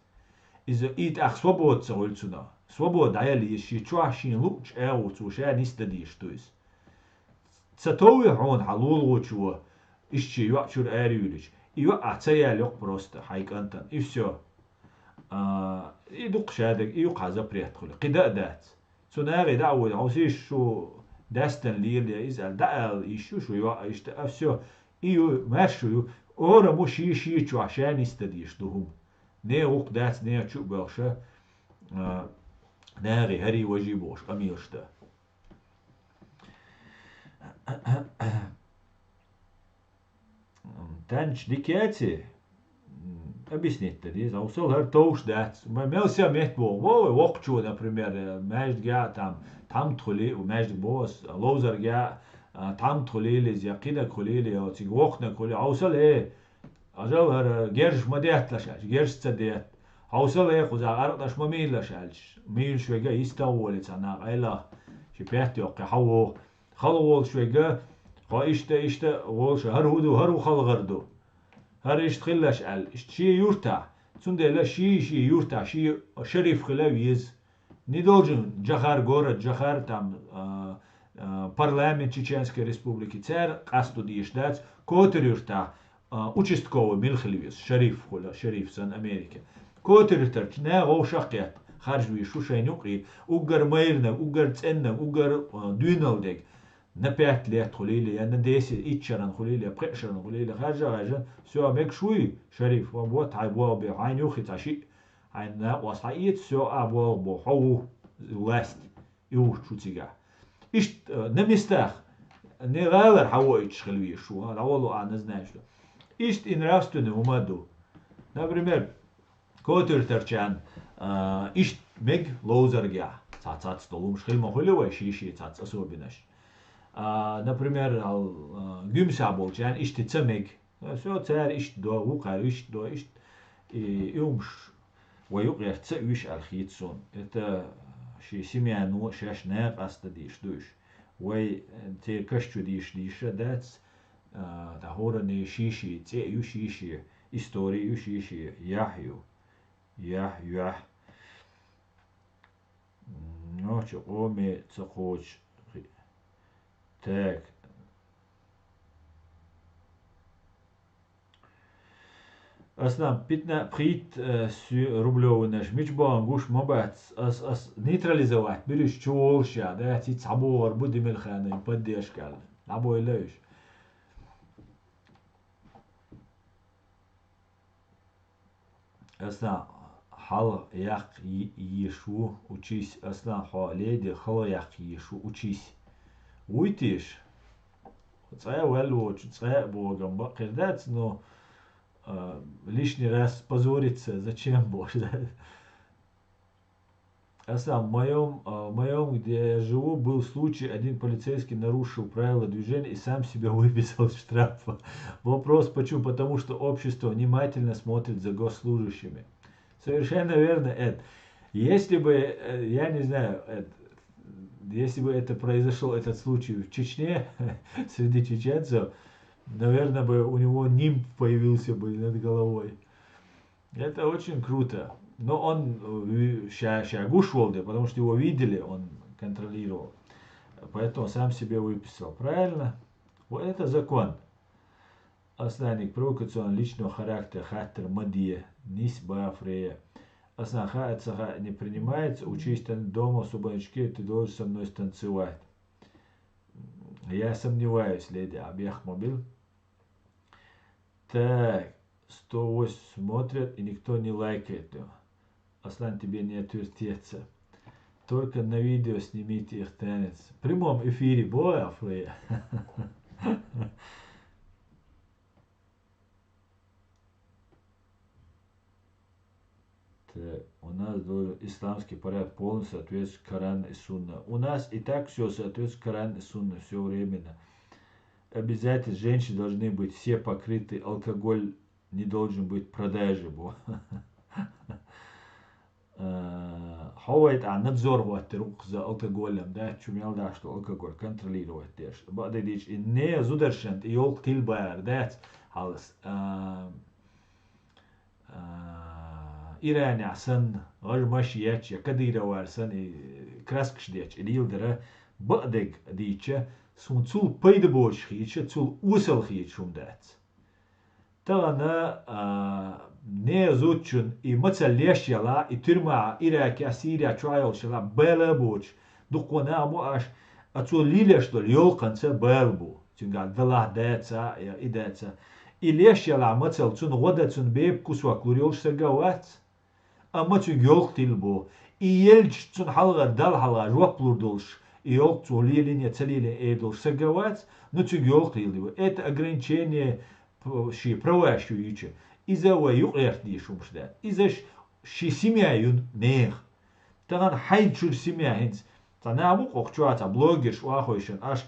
Иза и тӀаккха свобода ца хуьлу цунах. Свобода дӀаяла еза шен чохь, шена луъучу агӀор цо ша нисдан дезаш ду иза. Ца товве хьуна хьан лулахочо, иштта шен йоӀ чуьра ара юьйлича, и йоӀ ахь ца яьлла йоккху просто хьайн кӀантана, и всё. А, и дукха шадерг, и юкъахь запрет хуьлу. Кхин дан а дац. Цу нахе дӀа а вуй, хьовсийша шу даьстана лела я иза аьлла, дӀа а аьлла, иштта ю шу йоӀ, иштта, а, всё. И ю, маьрша ю, ора мо шен-шен чохь ша нисдан дезаш ду хӀума. Не гӀуллакх дац, не чу а боьлхуш, а, нахе хӀарий-важий бохуш къамелаш дан. Танча дика яций, м, объяснить дан деза. Хьовсал, хӀара товш дац. Ма мел сема метта боху. Вовай, воккхачо, например, э, маьждигехь а там, тхьамда хуьлий, маьждиг боху ас, ловзаргехь а, а, тхьамда хуьлийла иза, я кхинаг хуьлийла, я цига воккханаг хуьлий. Хьовсал, э, Ажал хӀара герзаш ма детталаш аьлча, герзаш ца детта. Хьовсал, э, кхузахь гӀаркъаш ма мийлалаш аьлча, мийлаш верг а йистагӀа волий цхьа нах, айла, ши петта йоккхий хьан вогӀу. Хала волуш верг а, хьо иштта, иштта волуш, хӀара хӀун ду, хӀара хӀун халагӀар ду. ХӀара иштта хилалаш аьлла, иштта шен юртахь, цундела шен, шен юртахь, шен шериф хила веза. Не должен Джохар, город Джохар, там, а, а, парламент Чеченской Республики, цара къасто дезаш дац, Котар-Юьртахь, а, участковый мила хила веза, шериф хуьлу, шериф санна Америке. Котар-Юьртарчу наха вовшах а кхетта, харжа везаш ву шайна юкъе, уггар майранаг, уггар цӀеннаг, уггар, а, дуьйналла дерг. На пять лет хуьлийла, я на десять, итт шарна хуьлийла, я пхеа шарна хуьлийла, харжа а хаьржина, всё, мегаш вуй, шериф, вот хьайн болх бе, хьайна юххе цхьа шиъ, хьайн накъост хьаэца, всё, а болх бо, хьо ву власть. И ву шу цигахь. Иштта, э, на местах, не гӀалара хьан воуьйтуш хила везаш ву, а, дӀаволлу а назначено. Иштта и нравственный хӀума а ду. Например, Котар-Юьртарчарна, а, иштта мега ловзаргехь, цхьа цхьацца долу хӀумаш хила ма хуьлу вай, шен-шен цхьацца особенносташ. А, например, ал, а, Гуьмсехь болчарна иштта ца мега. Всё, цара иштта до, вукхара иштта до, иштта, и, и хӀумаш вай юкъера ца оьшу аьлла хета суна. Это шен семьяно шаьш накъаста дезаш ду уьш. Вай, э, церан каш чу дезаш, дезаш а дац, а, тхан хӀоранна шен-шен цӀе а ю, шен-шен истори ю, шен-шен яхь ю. Яхь, яхь. Нохчийн къоме ца кхочуш хи-, так. Аслан, питна-, пхийтта, э, су-, рублёвый наш, мича боху гуш ма бац, ас, ас нейтрализовать, бириш чу волуш я, да, цица цхьабогӀар бу Демирхана и поддержка аьлла. ДӀабойла уьш. Аслан, хьал яккха е-, еш ву, учись, Аслан, хьо леди, хала яккха еш ву, учись. Вуй теш? Цкъа а ваьлла воцу, цкъа а богам бакъхир дац, но а, лишний раз позориться зачем, боже? Аслан, в моем, а, в моем, где я живу, был случай, один полицейский нарушил правила движения и сам себе выписал штраф. Вопрос, почему? Потому что общество внимательно смотрит за госслужащими. Совершенно верно, Эд. Если бы, э, я не знаю, Эд, если бы это произошел, этот случай в Чечне, среди чеченцев, наверное, бы у него нимб появился бы над головой. Это очень круто. Но он, э, ви-, ща, ща гуш волде, потому что его видели, он контролировал. Поэтому сам себе выписал. Правильно? Вот это закон. Асланик, провокационный личного характера, хаттар ма де, нис бафре. Аслан, хаьа ца хаьа, не принимается, учись, тан-, дома в субботничке ты должен со мной станцевать. Я сомневаюсь, леди, а бех мобил. Так, сто восемь смотрят, и никто не лайкает его. Аслан, тебе не отвертеться. Только на видео снимите их танец. В прямом эфире, бо, Африя. Так, у нас должен исламский порядок полностью соответствовать Коран и Сунна. У нас и так все соответствует Коран и Сунна, все временно. Обязательно женщины должны быть все покрыты, алкоголь не должен быть в продаже, бо. Э, хьо вай тӀа надзор хӀоттар укхаза алкоголем, да, чу мел даш ду алкоголь контролировать деш. Бакъдерг дийча, и не зударшан тӀе йолк тилбар дац, хьалас. А, а, Иранехь санна, гӀаж-маш еча, я Кадыровар санна, и краскаш деча, и леладара бакъдерг дийча, суна цул пайда боцуш хеташ, цул осал хеташ хӀума дац. Тахана, а, не зудчун и мацалла леш яла, и туьрма Ираке, Сире чохь йолуш яла, бала а боцуш, дуккха нах бу аш, а цо лелаш долу йолкханца бала бу. Цуьнгахь далахь даца, я и даца. И леш яла мацалла цунна гӀо дан, цунна бепиг, кусок лур йолуш сага а вац. Амма цуьнга йолк тилла бу. И елча цунна хьалхара, Далла хьалха жоп лур долуш, и йолк цо лелийна я ца лелийна эр долуш сага а вац, но цуьнга йолк тилла ду. Это ограничение п-, шен праваш ю йича. Иза вай юкъаэрта дийш хӀумаш дац. Иза ш-, шен семья ю нехан. Тахана хьайн чуьра семья хӀинца. Цхьа нах бу кху чохь цхьа блогерш охьахойшан, аш,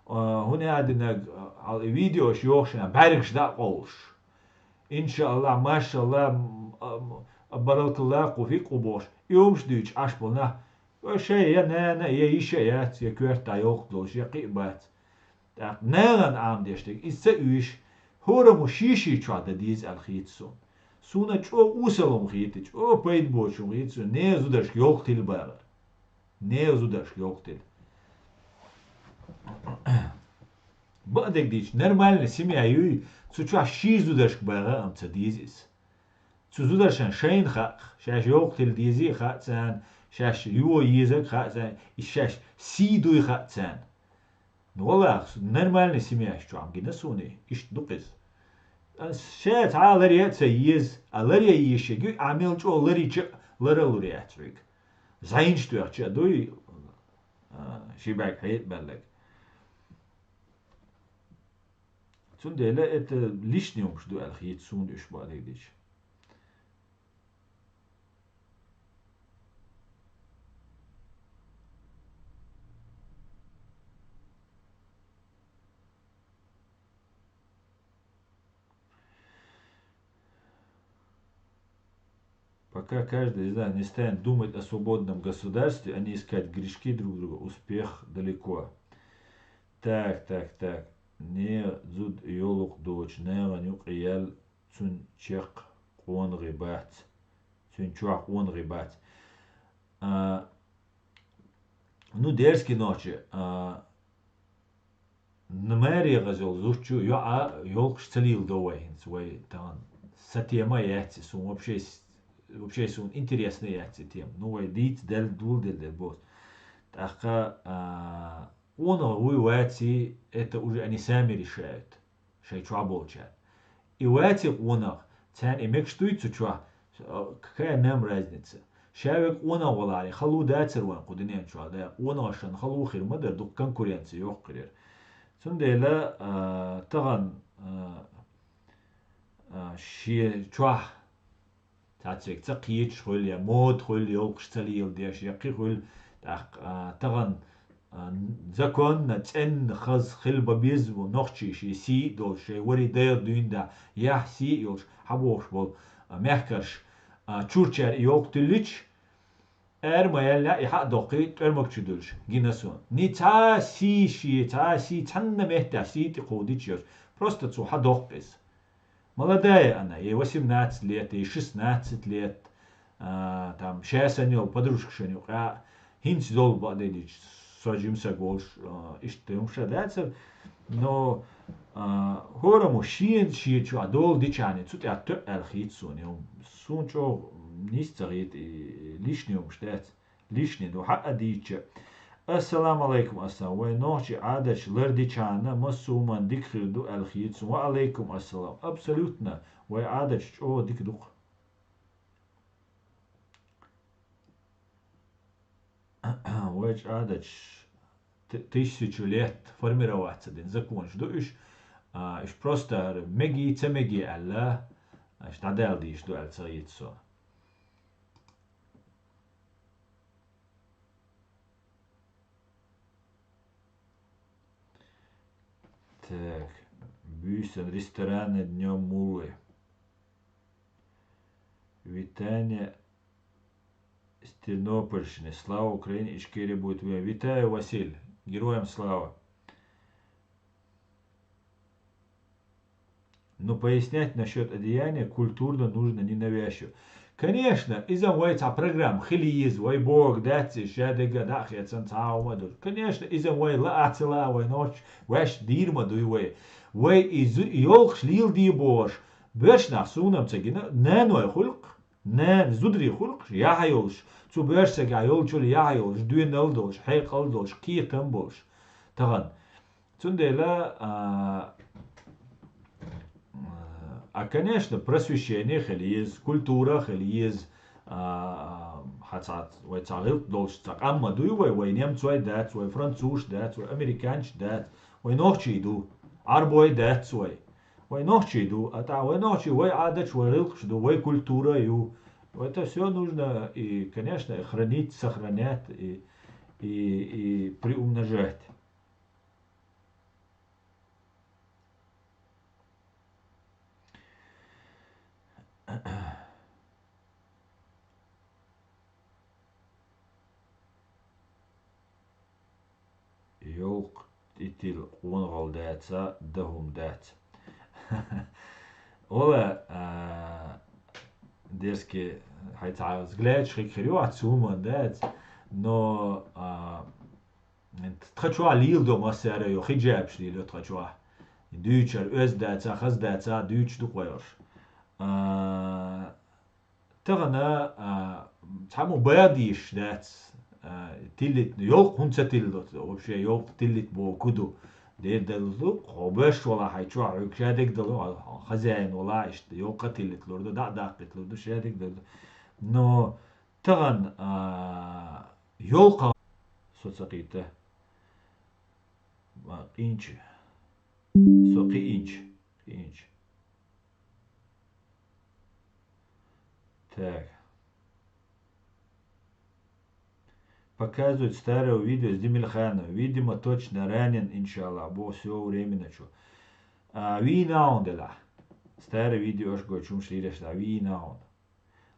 а, хӀун аьлла динарг, а, хьал и видеош йоху шена, бӀаьргаш дӀа а къовлуш. Иншааллах, машаллах, м, а, м, а, баралкалла, кху фиъ кху бохуш. И хӀумаш дуьйцуш Ӏаш болу нах, ва шайн я нана, я йиша яц, я коьрта йолк долуш, я кхин а бац. ТӀаккха нахана Ӏамадеш дерг, иза ца уьйш, хӀораммо шен-шен чохь дан деза аьлла хета суна. Суна чӀогӀа осал хӀума хета, чӀогӀа пайда боцу хӀума хета суна, нехан зударшка йолк тилла бахар. Нехан зударшка йолк тилла. Бакъдерг дийча, нормальный семья юй, цу чохь шен зударшка баха а ца деза иза. Цу зударшна шайна хаьа, шаьш йолк тилла дезий а хаьа царна, шаьш юо езарг хаьа царна, и шаьш сий дуй хаьа царна. Ну, валлахь, нормальный семьяш чохь гина суна, иштта ду-кх иза. Ша цхьа а ларъян а ца еза, а ларъян езаш ерг ю, а мел чӀогӀа ларйича а лара а лур яц хьоьга. ЗӀенаш тоьхча а дуй, а, ши бӀаьрг хьекъабаьлларг. Цундела это лишний хӀумаш ду аьлла хета суна уьш, бакъдерг дийча. Пока каждый из нас не станет думать о свободном государстве, а не искать грешки друг друга, успех далеко. Так, так, так. Не зуда йолу доцу нахана юкъа ял, цуьнан чекх къонахий бац. Цуьнан чохь къонахий бац. А, ну, дерзкий нохчи, а, н-, маре гӀаза йолу зудчу йоӀа йолкхаш ца лийла до вай хӀинца, вай тахана. са тема яц и суна вообще, вообще суна интересна яц и тема. Ну, вай дийца дел, дул дел дел бос. ТӀаккха, а, къонах вуй вац и, это уже они сами решают, шай чохь болчара. И вац и къонах, царна и мегаш дуй цу чохь, а, какая нам разница? Ша вега къонах валаре, хала дацар вайн кху дуьнен чохь, да, къонахашна хала хир ма дара, дукха конкуренция йоккхур яра. Цундела, а, тахана, а, а, шен чохь цхьацца вега ца кхеташ хуьлу, я мода хуьлу, йолкхаш ца леладеш, я кхин хуьлу, тӀаккха, а, тахана, а, законна, цӀенна хаза хила бан беза бу нохчий шен сий а долуш, шайн варий дайгӀа дуьйна да, яхь сий а йолуш, хьабохуш болу, а, мехкарш, а, чурчара и йолкха туьллича, ара ма яьлла, и хьа а доккхий, тӀоьрмаг чу дуьллуш, гина суна. Ни цхьа а сий шен, цхьа а сий, цхьанна меттехь сий тӀе кховдича йоцу. Просто цо хьа доккху иза. Молодая она, ей восемнадцать лет, ей шестнадцать лет, а, там, ша санна йолу подружкашна юкъа, хӀинца долу бакъдерг дийцича, со жима саг волуш, а, иштта хӀума ша дацара. Но, а, хӀораммо шена шен чохь долу дичахьана, цу тӀехь тоьъ аьлла хийца суна, и хӀума. Суна чӀогӀа нийса ца хета, и лишний хӀумаш дац. Лишний ду, хьаъа дийча. Ассаламу алайкум, ассалам. Вай нохчий Ӏадаташ лардичхьана, массо а хӀуманна дика хир ду аьлла хета суна. Ва алайкум ассалам. Абсолютно. Вай Ӏадаташ чӀогӀа дика ду-кх. Вай Ӏадаташ т-, тысячу лет формироваться дина законаш ду уьш. А, уьш просто меги, ца меги аьлла, уьш дӀадаьлла дийш ду аьлла ца хета со. Так. Буьйсан рестораны днём муллы. Витание с Тернопольщины. Слава Украине, Ичкерия будет воевать. Витаю, Василь. Героям слава. Но пояснять насчёт одеяния культурно нужно, ненавязчиво. Конечно, иза вай цхьа программа хила еза, вай бохург дац иза, шадерг а дӀа а хецна цхьа а хӀума а ду. Конечно, иза вай лаа а ца лаа, вай нохчаша ваьш дийр ма дуй вай. Вай и зу-, йолхуш леладе бохуш, боьрша нах суна-м ца гина, наной хуьлу-кх, нана, зударий хуьлу-кх, яхь йолуш, цу боьрша сагахь йолчул яхь йолуш, доьналла долуш, хьекъал долуш, кхетам болуш. Тахана. Цундела, а, а, конечно, просвещение хила еза, культура хила еза, а, хьан цхьа, вай цхьа гӀиллакх долуш цхьа къам ма дуй вай, вай немцой дац, вай французаш дац, вай американцаш дац, вай нохчий ду, Ӏарбой дац вай. Вай нохчий ду, а тӀаккха вай нохчий, вай Ӏадаташ, вай гӀиллакхаш ду, вай культура ю. Это всё нужно и, конечно, хранить, сохранять и, и, и приумножать. Йолкх тӀе тилла къонахалла дац, дан хӀума дац. Ола, а, дерзкий, хьай цхьа взглядаш хир ю, аца хӀуманна дац, но, а, тхан чохь леладо массара а йо, хиджабаш лелайо тхан чохь. Дуьйцуш яра оьзда дац, хаза дац, дуьйцуш ду-кх вай уьш. А, тахана, а, цхьаммо бан дезаш дац, а, тиллит, йолкх хӀунда ца тилло, вообще йолкх тиллит боху ду. Дера далла ду, хьо боьрша валахь хьайн чохь, хьоьга шадерг далла, хьо хозяин валахь, иштта йолкха тиллит лур ду, дӀа а даккхийта лур ду, шадерг далла ду. Но тахана, а, йолкха со ца кхийтта. Ма, кхиънча. Со кхиънча. Кхиънча. Так. Показывают старое видео с Демельханом. Видимо, точно ранен, иншаллах, бо всё временно чу. А, вийна хьуна делахь. Старое видео аша гой чумаш лийраш да, вийна хьуна.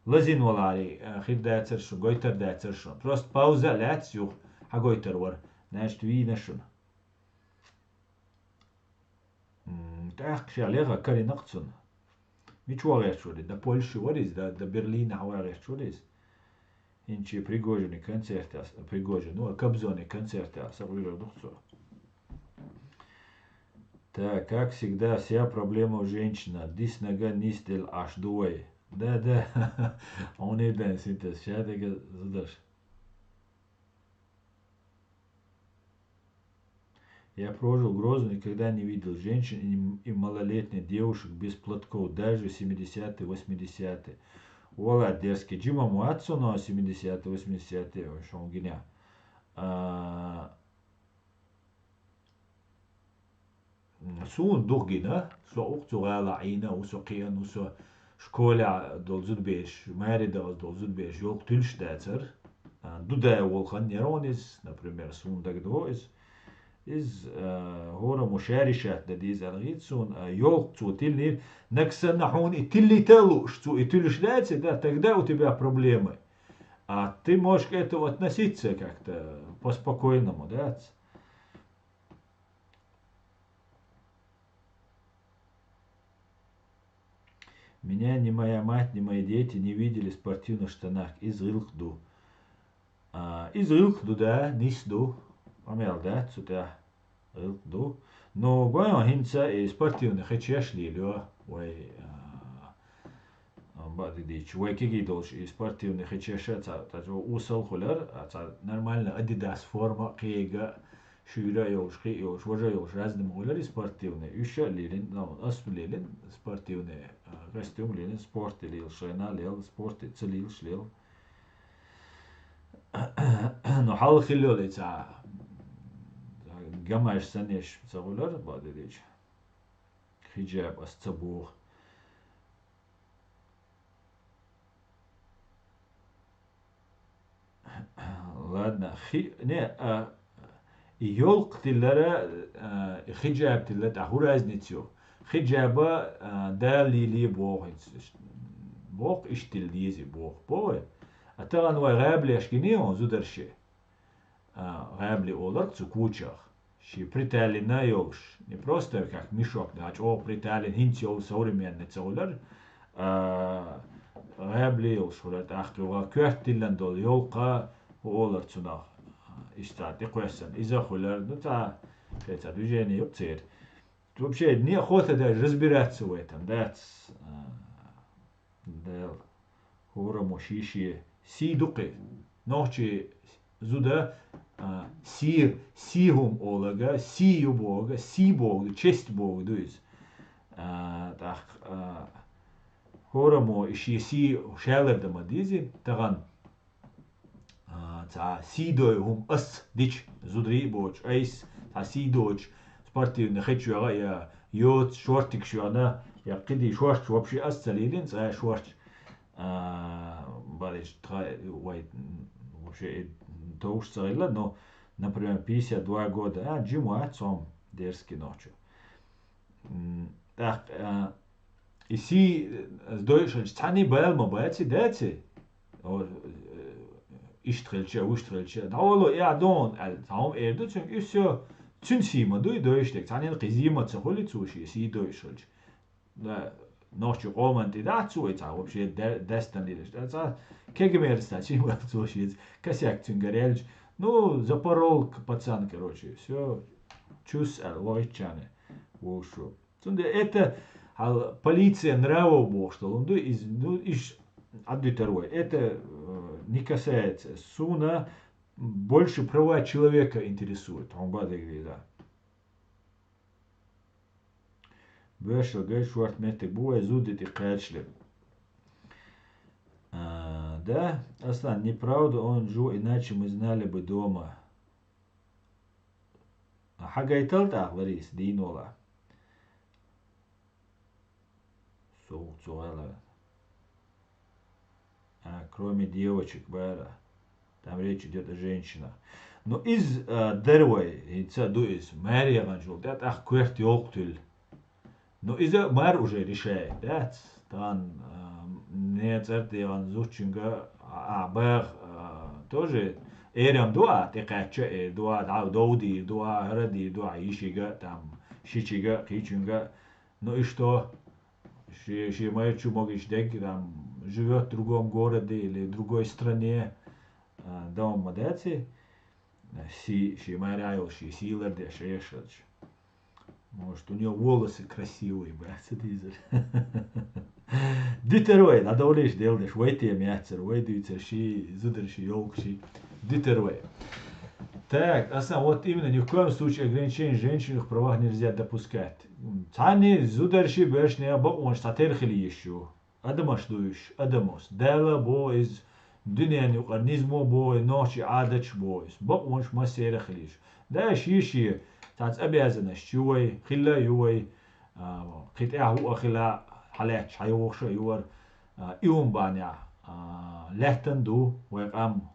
Лазийна валаре, а, хир дацара шуна, гойтар дацара шуна. Просто пауза а лаьцна юха, хьагойтар вара. Значит, вийна шуна. М, тӀаккха ша леха карина-кх цунна. Мича ван гӀерташ вара иза? Да Польши вара иза, да, да Берлинахь ван гӀерташ вара иза. ХӀинчи Пригожины концертехь, Пригожин, ну, а Кобзони концертехь сакъийра ду-кх цо. Да, как всегда, вся проблема у женщины. Дис наган нис дел аш дуай. Да, да. Он и дэн синтез. Ща дега задаш. Я прожил Грозный, никогда не видел женщин и, и малолетних девушек без платков, даже в семидесятые, восьмидесятые. Вала дерзкий. Джима муацу, но семидесятые, восьмидесятые, шонгиня. А, Суна духгина, со укх цу гӀала Ӏийна, у со кхиъна, у со школе дола зудбеш, маьре дагӀаз дола зудбеш, йолк туьлш дацар. А, ду дай волхан яронис, например, суна дагадо из. Из, а, хӀора мушари шат да диза аргӀит суна, а, йолк цу тилнир, нагсанна хьуна и тиллита луш, цу и туьлш даци, да, тогда у тебя проблемы. А ты можешь к этому относиться как-то по-спокойному, да? Меня ни моя мать, ни мои дети не видели в спортивных штанах. Из гӀилкх ду. А, из гӀилкх ду, да, нис ду. Амел да, цу тӀа гӀилкх ду. Но гойон хӀинца и спортивный хечеш лело. Вай, а, Баъди дийчу. Вай кегий долуш и спортивный хечеша ца, ца чӀо усал хулар, а ца нормально Adidas форма, кхега, шуьйра а йолуш, кхиъ йолуш, важа а йолуш, разным хулар и спортивный. Уьш а лелин, ну, ас а лелин, спортивный, а, костюм лелин, спорте лелаш шайна лел, спорте ца лелаш лел. Ну, хьалха хилла йолу и ца гамаш санеш ца хулар, баъди дийчу. Хиджаб ас ца боху. Ладно, хи-, не, а, и йолкх тиллара, а, и хиджаб тилла тӀа хӀун разница ю? Хиджаба, а, Дала лелий боху, боху, иштта тилла дезий боху, боху. А тахана вай гӀаблеш гиний хьуна зударше? А, гӀабли оларг цу кучах. Ши приталенна йолуш. Не просто как мешок, да, чӀогӀа притален, хӀинца йолу современный ца хулар. А, гӀабли йолуш хулар, тӀаккха юха коьрта тиллан долу йолкха, хӀу олар цунах. Иштта тӀекхоьссина. Иза хулар, ну, ца, шайн ца движение ю церан. Вообще, неохота даже разбираться в этом, дац. А, Дела. ХӀораммо шен-шен сий ду кхин. Нохчий зуда, а, сий, сий хӀума олага, сий ю боху, сий боху ду, честь боху ду иза. А, тӀаккха, а, хӀораммо и шен сий ша лардан ма дезий, тахана. А, цхьа сий дой хӀума ас дича, зударий а боцуш, айса цхьа сий доцуш, спортивный хечвоьгӀа я йоцу шортикаш йоьгӀна, я кхидий шорташ вообще ас ца лелийна, цкъа а шорташ, а, бариш тха вай, м, вообще и товш ца хилла, но, например, пятьдесят два года, а, джим вац хьо-м дерзкий нохчо. М, тӀаккха, а, и сий, э, дойуш хилча, цхьаьний бала ма баций, даций? О, э, иштта хилча, вуьшта хилча, дӀавало, и а дон, аьлла, цхьа хӀума эр ду цуьнга, и всё, цуьнан сий ма дуй дойуш дерг, цхьаннен кхин зий ма ца хуьлий цо шен сий дойуш хилча. Да, нохчийн къоман тӀе дац цо, и цхьа вообще да-, дастан лелаш. Цхьа кегамерас цхьа чимал цо шеца косяк цуьнгара яьлча, ну, запорол к-, пацан, короче, всё, чус, аьлла, вахийтчарна вовшо. Цундела это, хьал, полиция нравов бохуш долу хӀума ду, иза, ну, иш Ӏаддуьтур вай. Это, э, не касается. Суна больше права человека интересует. Хьуна бан дерг деза. Боьршал гай шорта меттиг бу вай зуда тӀе кхачале. А, да, Аслан, неправда он жу, иначе мы знали бы дома. Хьан гайтал тӀаккха, Лариса, дийнола? Сух цу гӀала. А, кроме девочек, бара. Там речь идёт о женщинах. Ну, из, а, дара вай, хӀинца ду иза. Маьре яханчул тӀе тӀаккха коьрта йолкху туьлла. Ну, иза мар уже решает, дац? Тахана, а, нецӀар тӀе яхана зудчуьнга, а, а, бах, а, тоже эрам ду а, тӀекхаьчча эр ду а, дӀа-, дов дийр ду а, хӀара дийр ду а, йишига, там, шичига, кхечуьнга. Ну и что? Ши, ши майрачу могуш дерг, там, живёт в другом городе или в другой стране, а, дом ма даци, си, ши майра йолу, ши сийлар деш, эшач. Может, у неё волосы красивые, бац, дийцар. Дитар вай, дӀадовлийша, Дела деш, вай тема яцар, вай дуьйцар ши, зударши, ёлкаши. Дитар вай. Так, Асан, вот именно ни в коем случае ограничений женщин в их правах нельзя допускать. Цхьанне зударши, берши бакъонаш цхьатерра хила йиш ю. Адамаш ду уьш, адамаш. Дала бо иза, дуьненна юкъара низ мо бо, нохчий Ӏадаташ бо иза. Бакъонаш массеран хила йиш. Да, ши-ши, цхьацца обязанность ю вай, хила ю вай, а, кхин тӀехьа хӀуъа хила, хьалаьтташ, хьайогӀуш а ю вар, а, и хӀума бахьанехь, а, лаьттан ду вай къам.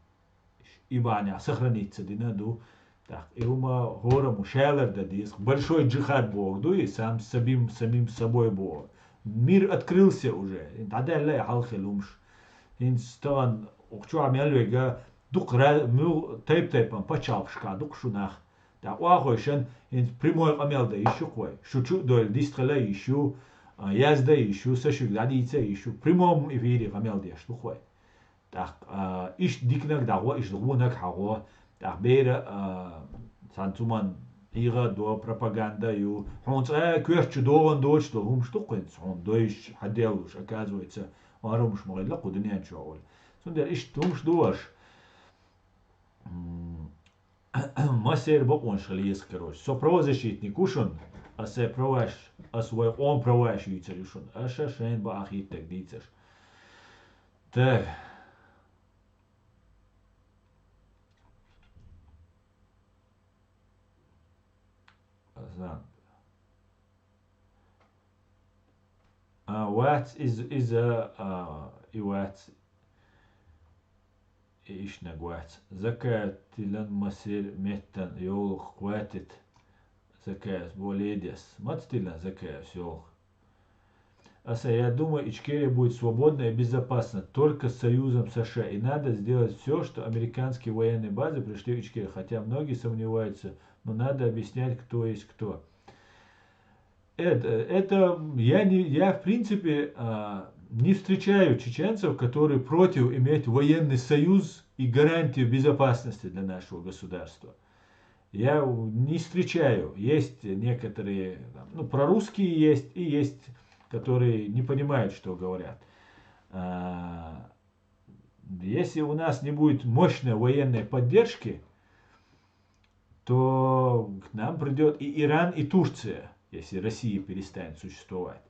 И бахьанехь сохраниться дина ду. ТӀаккха и хӀума хӀораммо шаьлар дан деза. Большой джихад боху ду и, сам сабим, самим собой боху. Мир открылся уже. ДӀадаьлла и хьалхе лумаш. ХӀинца тахана укх чохь мел вега дукха ра-, муьл-, тайп-тайпан пачхьалкхашкахь дукха шу нах. ТӀаккха охьахойшан, хӀинца прямой къамел дан йиш ю-кх вай. Шу чу а дойлла дистхила йиш ю, а, яздан йиш ю, са шуьга дӀадийца йиш ю. Прямом эфире къамел деш ду-кх вай. ТӀаккха, а, иштта диканиг дӀагӀо, иштта гӀунаг хьагӀо. ТӀаккха бера, а, цхьана цуман хьийга а до, пропаганда а ю. Хьуна цкъа коьрта чу догӀан доцуш долу хӀумаш ду-кх хӀинца, хьуна дойзуш, хьаделлуш, оказывается, хӀара хӀумаш ма хилла кху дуьнен чохь волу. Цундела иштта хӀумаш ду аша. М, массеран бакъонаш хила еза, короче. Со правозащитник ву шуна, аса сайн праваш, аса вай къоман праваш юьйцур ю шуна. Аша шайна бакъахьа хӀиттарг дийцаш. Так. Азан. А, вац из-, иза, а, и вац, и ишнаг вац. Закаев тилан масир меттан йовлакх хватит. Закаев боледес. Мац тилан Закаевс йовлакх. Аса, я думаю, Ичкерия будет свободна и безопасна только с союзом С Ш А. И надо сделать все, что американские военные базы пришли в Ичкерию, хотя многие сомневаются, но надо объяснять, кто есть кто. Это, это я не, я в принципе, а, не встречаю чеченцев, которые против иметь военный союз и гарантию безопасности для нашего государства. Я не встречаю. Есть некоторые, там, ну, прорусские есть, и есть, которые не понимают, что говорят. А, если у нас не будет мощной военной поддержки, то к нам придёт и Иран, и Турция, если Россия перестанет существовать.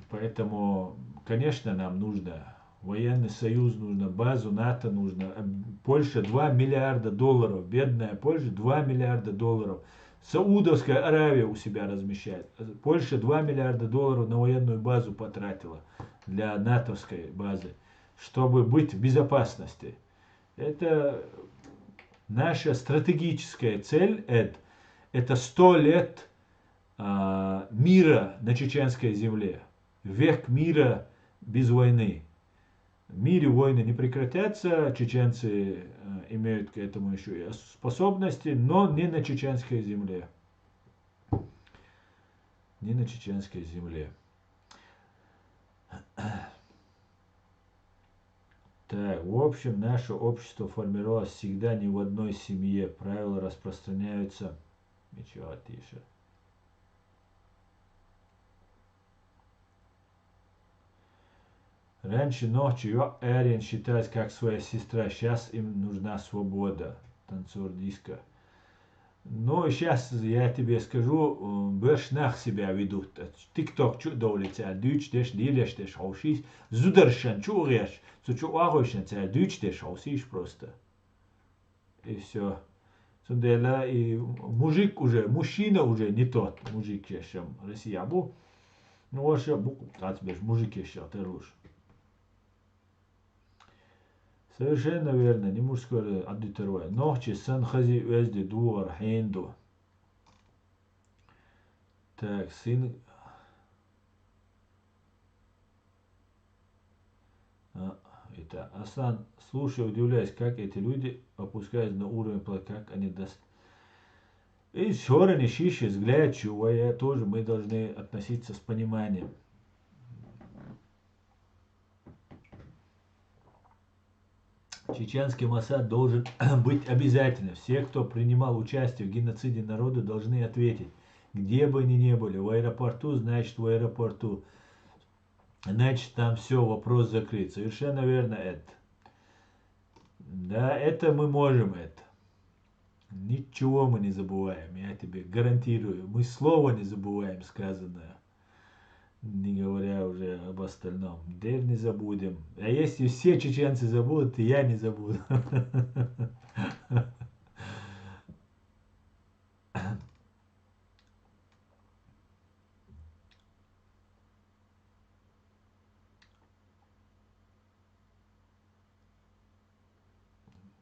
Поэтому, конечно, нам нужно военный союз, нужно базу нато, нужно, э, Польша два миллиарда долларов, бедная Польша, два миллиарда долларов. Саудовская Аравия у себя размещает. Польша два миллиарда долларов на военную базу потратила для натовской базы, чтобы быть в безопасности. Это наша стратегическая цель, Эд. Это сто лет, а, мира на чеченской земле. Век мира без войны. В мире войны не прекратятся, чеченцы, э, имеют к этому ещё и ос-, способности, но не на чеченской земле. Не на чеченской земле. Так, в общем, наше общество формировалось всегда не в одной семье. Правила распространяются. Ничего, тише. Раньше ногти йоӀ арен считалась как своя сестра, щас им нужна свобода. Танцор диска. Ну, сейчас я тебе скажу, м, берш нах себя ведут. ТикТок чу а довлий цара дуьйцуш деш, лелаш деш хьовшийш, зударшан чу а гӀерташ, цу чу а вахойшан цара дуьйцуш деш хьовсийш просто. И всё. Цундела и мужик уже, мужчина уже не тот, мужик ешам Россия бу. Ну, ваша бу, кхац беш, мужик ешам терлуш. Совершенно верно, не мужской, а дитарвай. Нохчи сан хази оьзди дугӀар хьен ду. Так, сын. А, это, Асан, слушай, удивляюсь, как эти люди опускаются на уровень пла-, как они дос-, и всё равно шиши взгляд чего, я тоже, мы должны относиться с пониманием. Чеченский Моссад должен быть обязательно. Все, кто принимал участие в геноциде народа, должны ответить. Где бы они ни были, в аэропорту, значит, в аэропорту. Значит, там все, вопрос закрыт. Совершенно верно это. Да, это мы можем, это. Ничего мы не забываем, я тебе гарантирую. Мы слова не забываем сказанное. Не говоря уже об остальном. Дер не забудем. А если все чеченцы забудут, и я не забуду.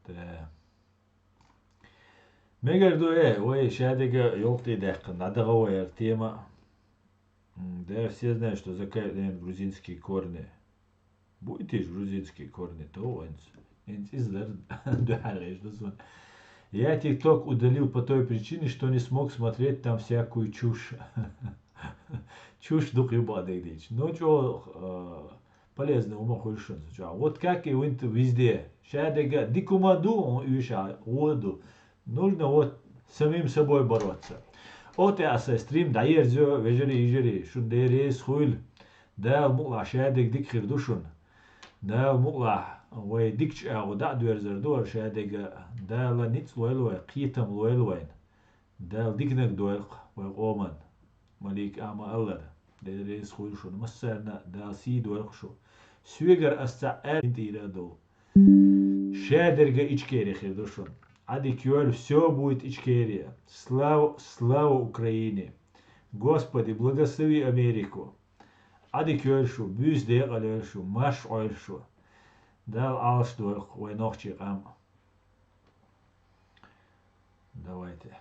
Да. Мегар ду, э, вай, шадега ёлтый дехка, надо говорить тема. М, да, все знают, что Закаев имеет грузинские корни. Будете ж грузинские корни, то он. Инц излер духалеш дузун. Я TikTok удалил по той причине, что не смог смотреть там всякую чушь. Чушь дух юбадык дич. Ну, чё, э, полезно ума хуйшун. Чё, вот как и винт везде. Шадега дикума ду, он юша воду. Нужно вот самим собой бороться. Оте аса стрим даерзё, вежери, ижери, шун дерес хуйл. Дал мукла шадег дик хирдушун. Дал мукла вай дик чагу да дверзер дуар шадега. Дала ниц лойл вай, китам лойл вайн. Дал дикнаг дуарк вай оман. Малик ама аллар. Дерес хуйл шун. Массарна дал си дуарк шу. Сюегар асца эр интира дол. Шадерга ичкери хирдушун. Ади кюэл все будет ичкери. Слава, слава Украине. Господи, благослови Америку. Ади кюэл шу, бюз декъал шу, маш ойл шу. Дал алш дуарк вай нохчи къам. Давайте.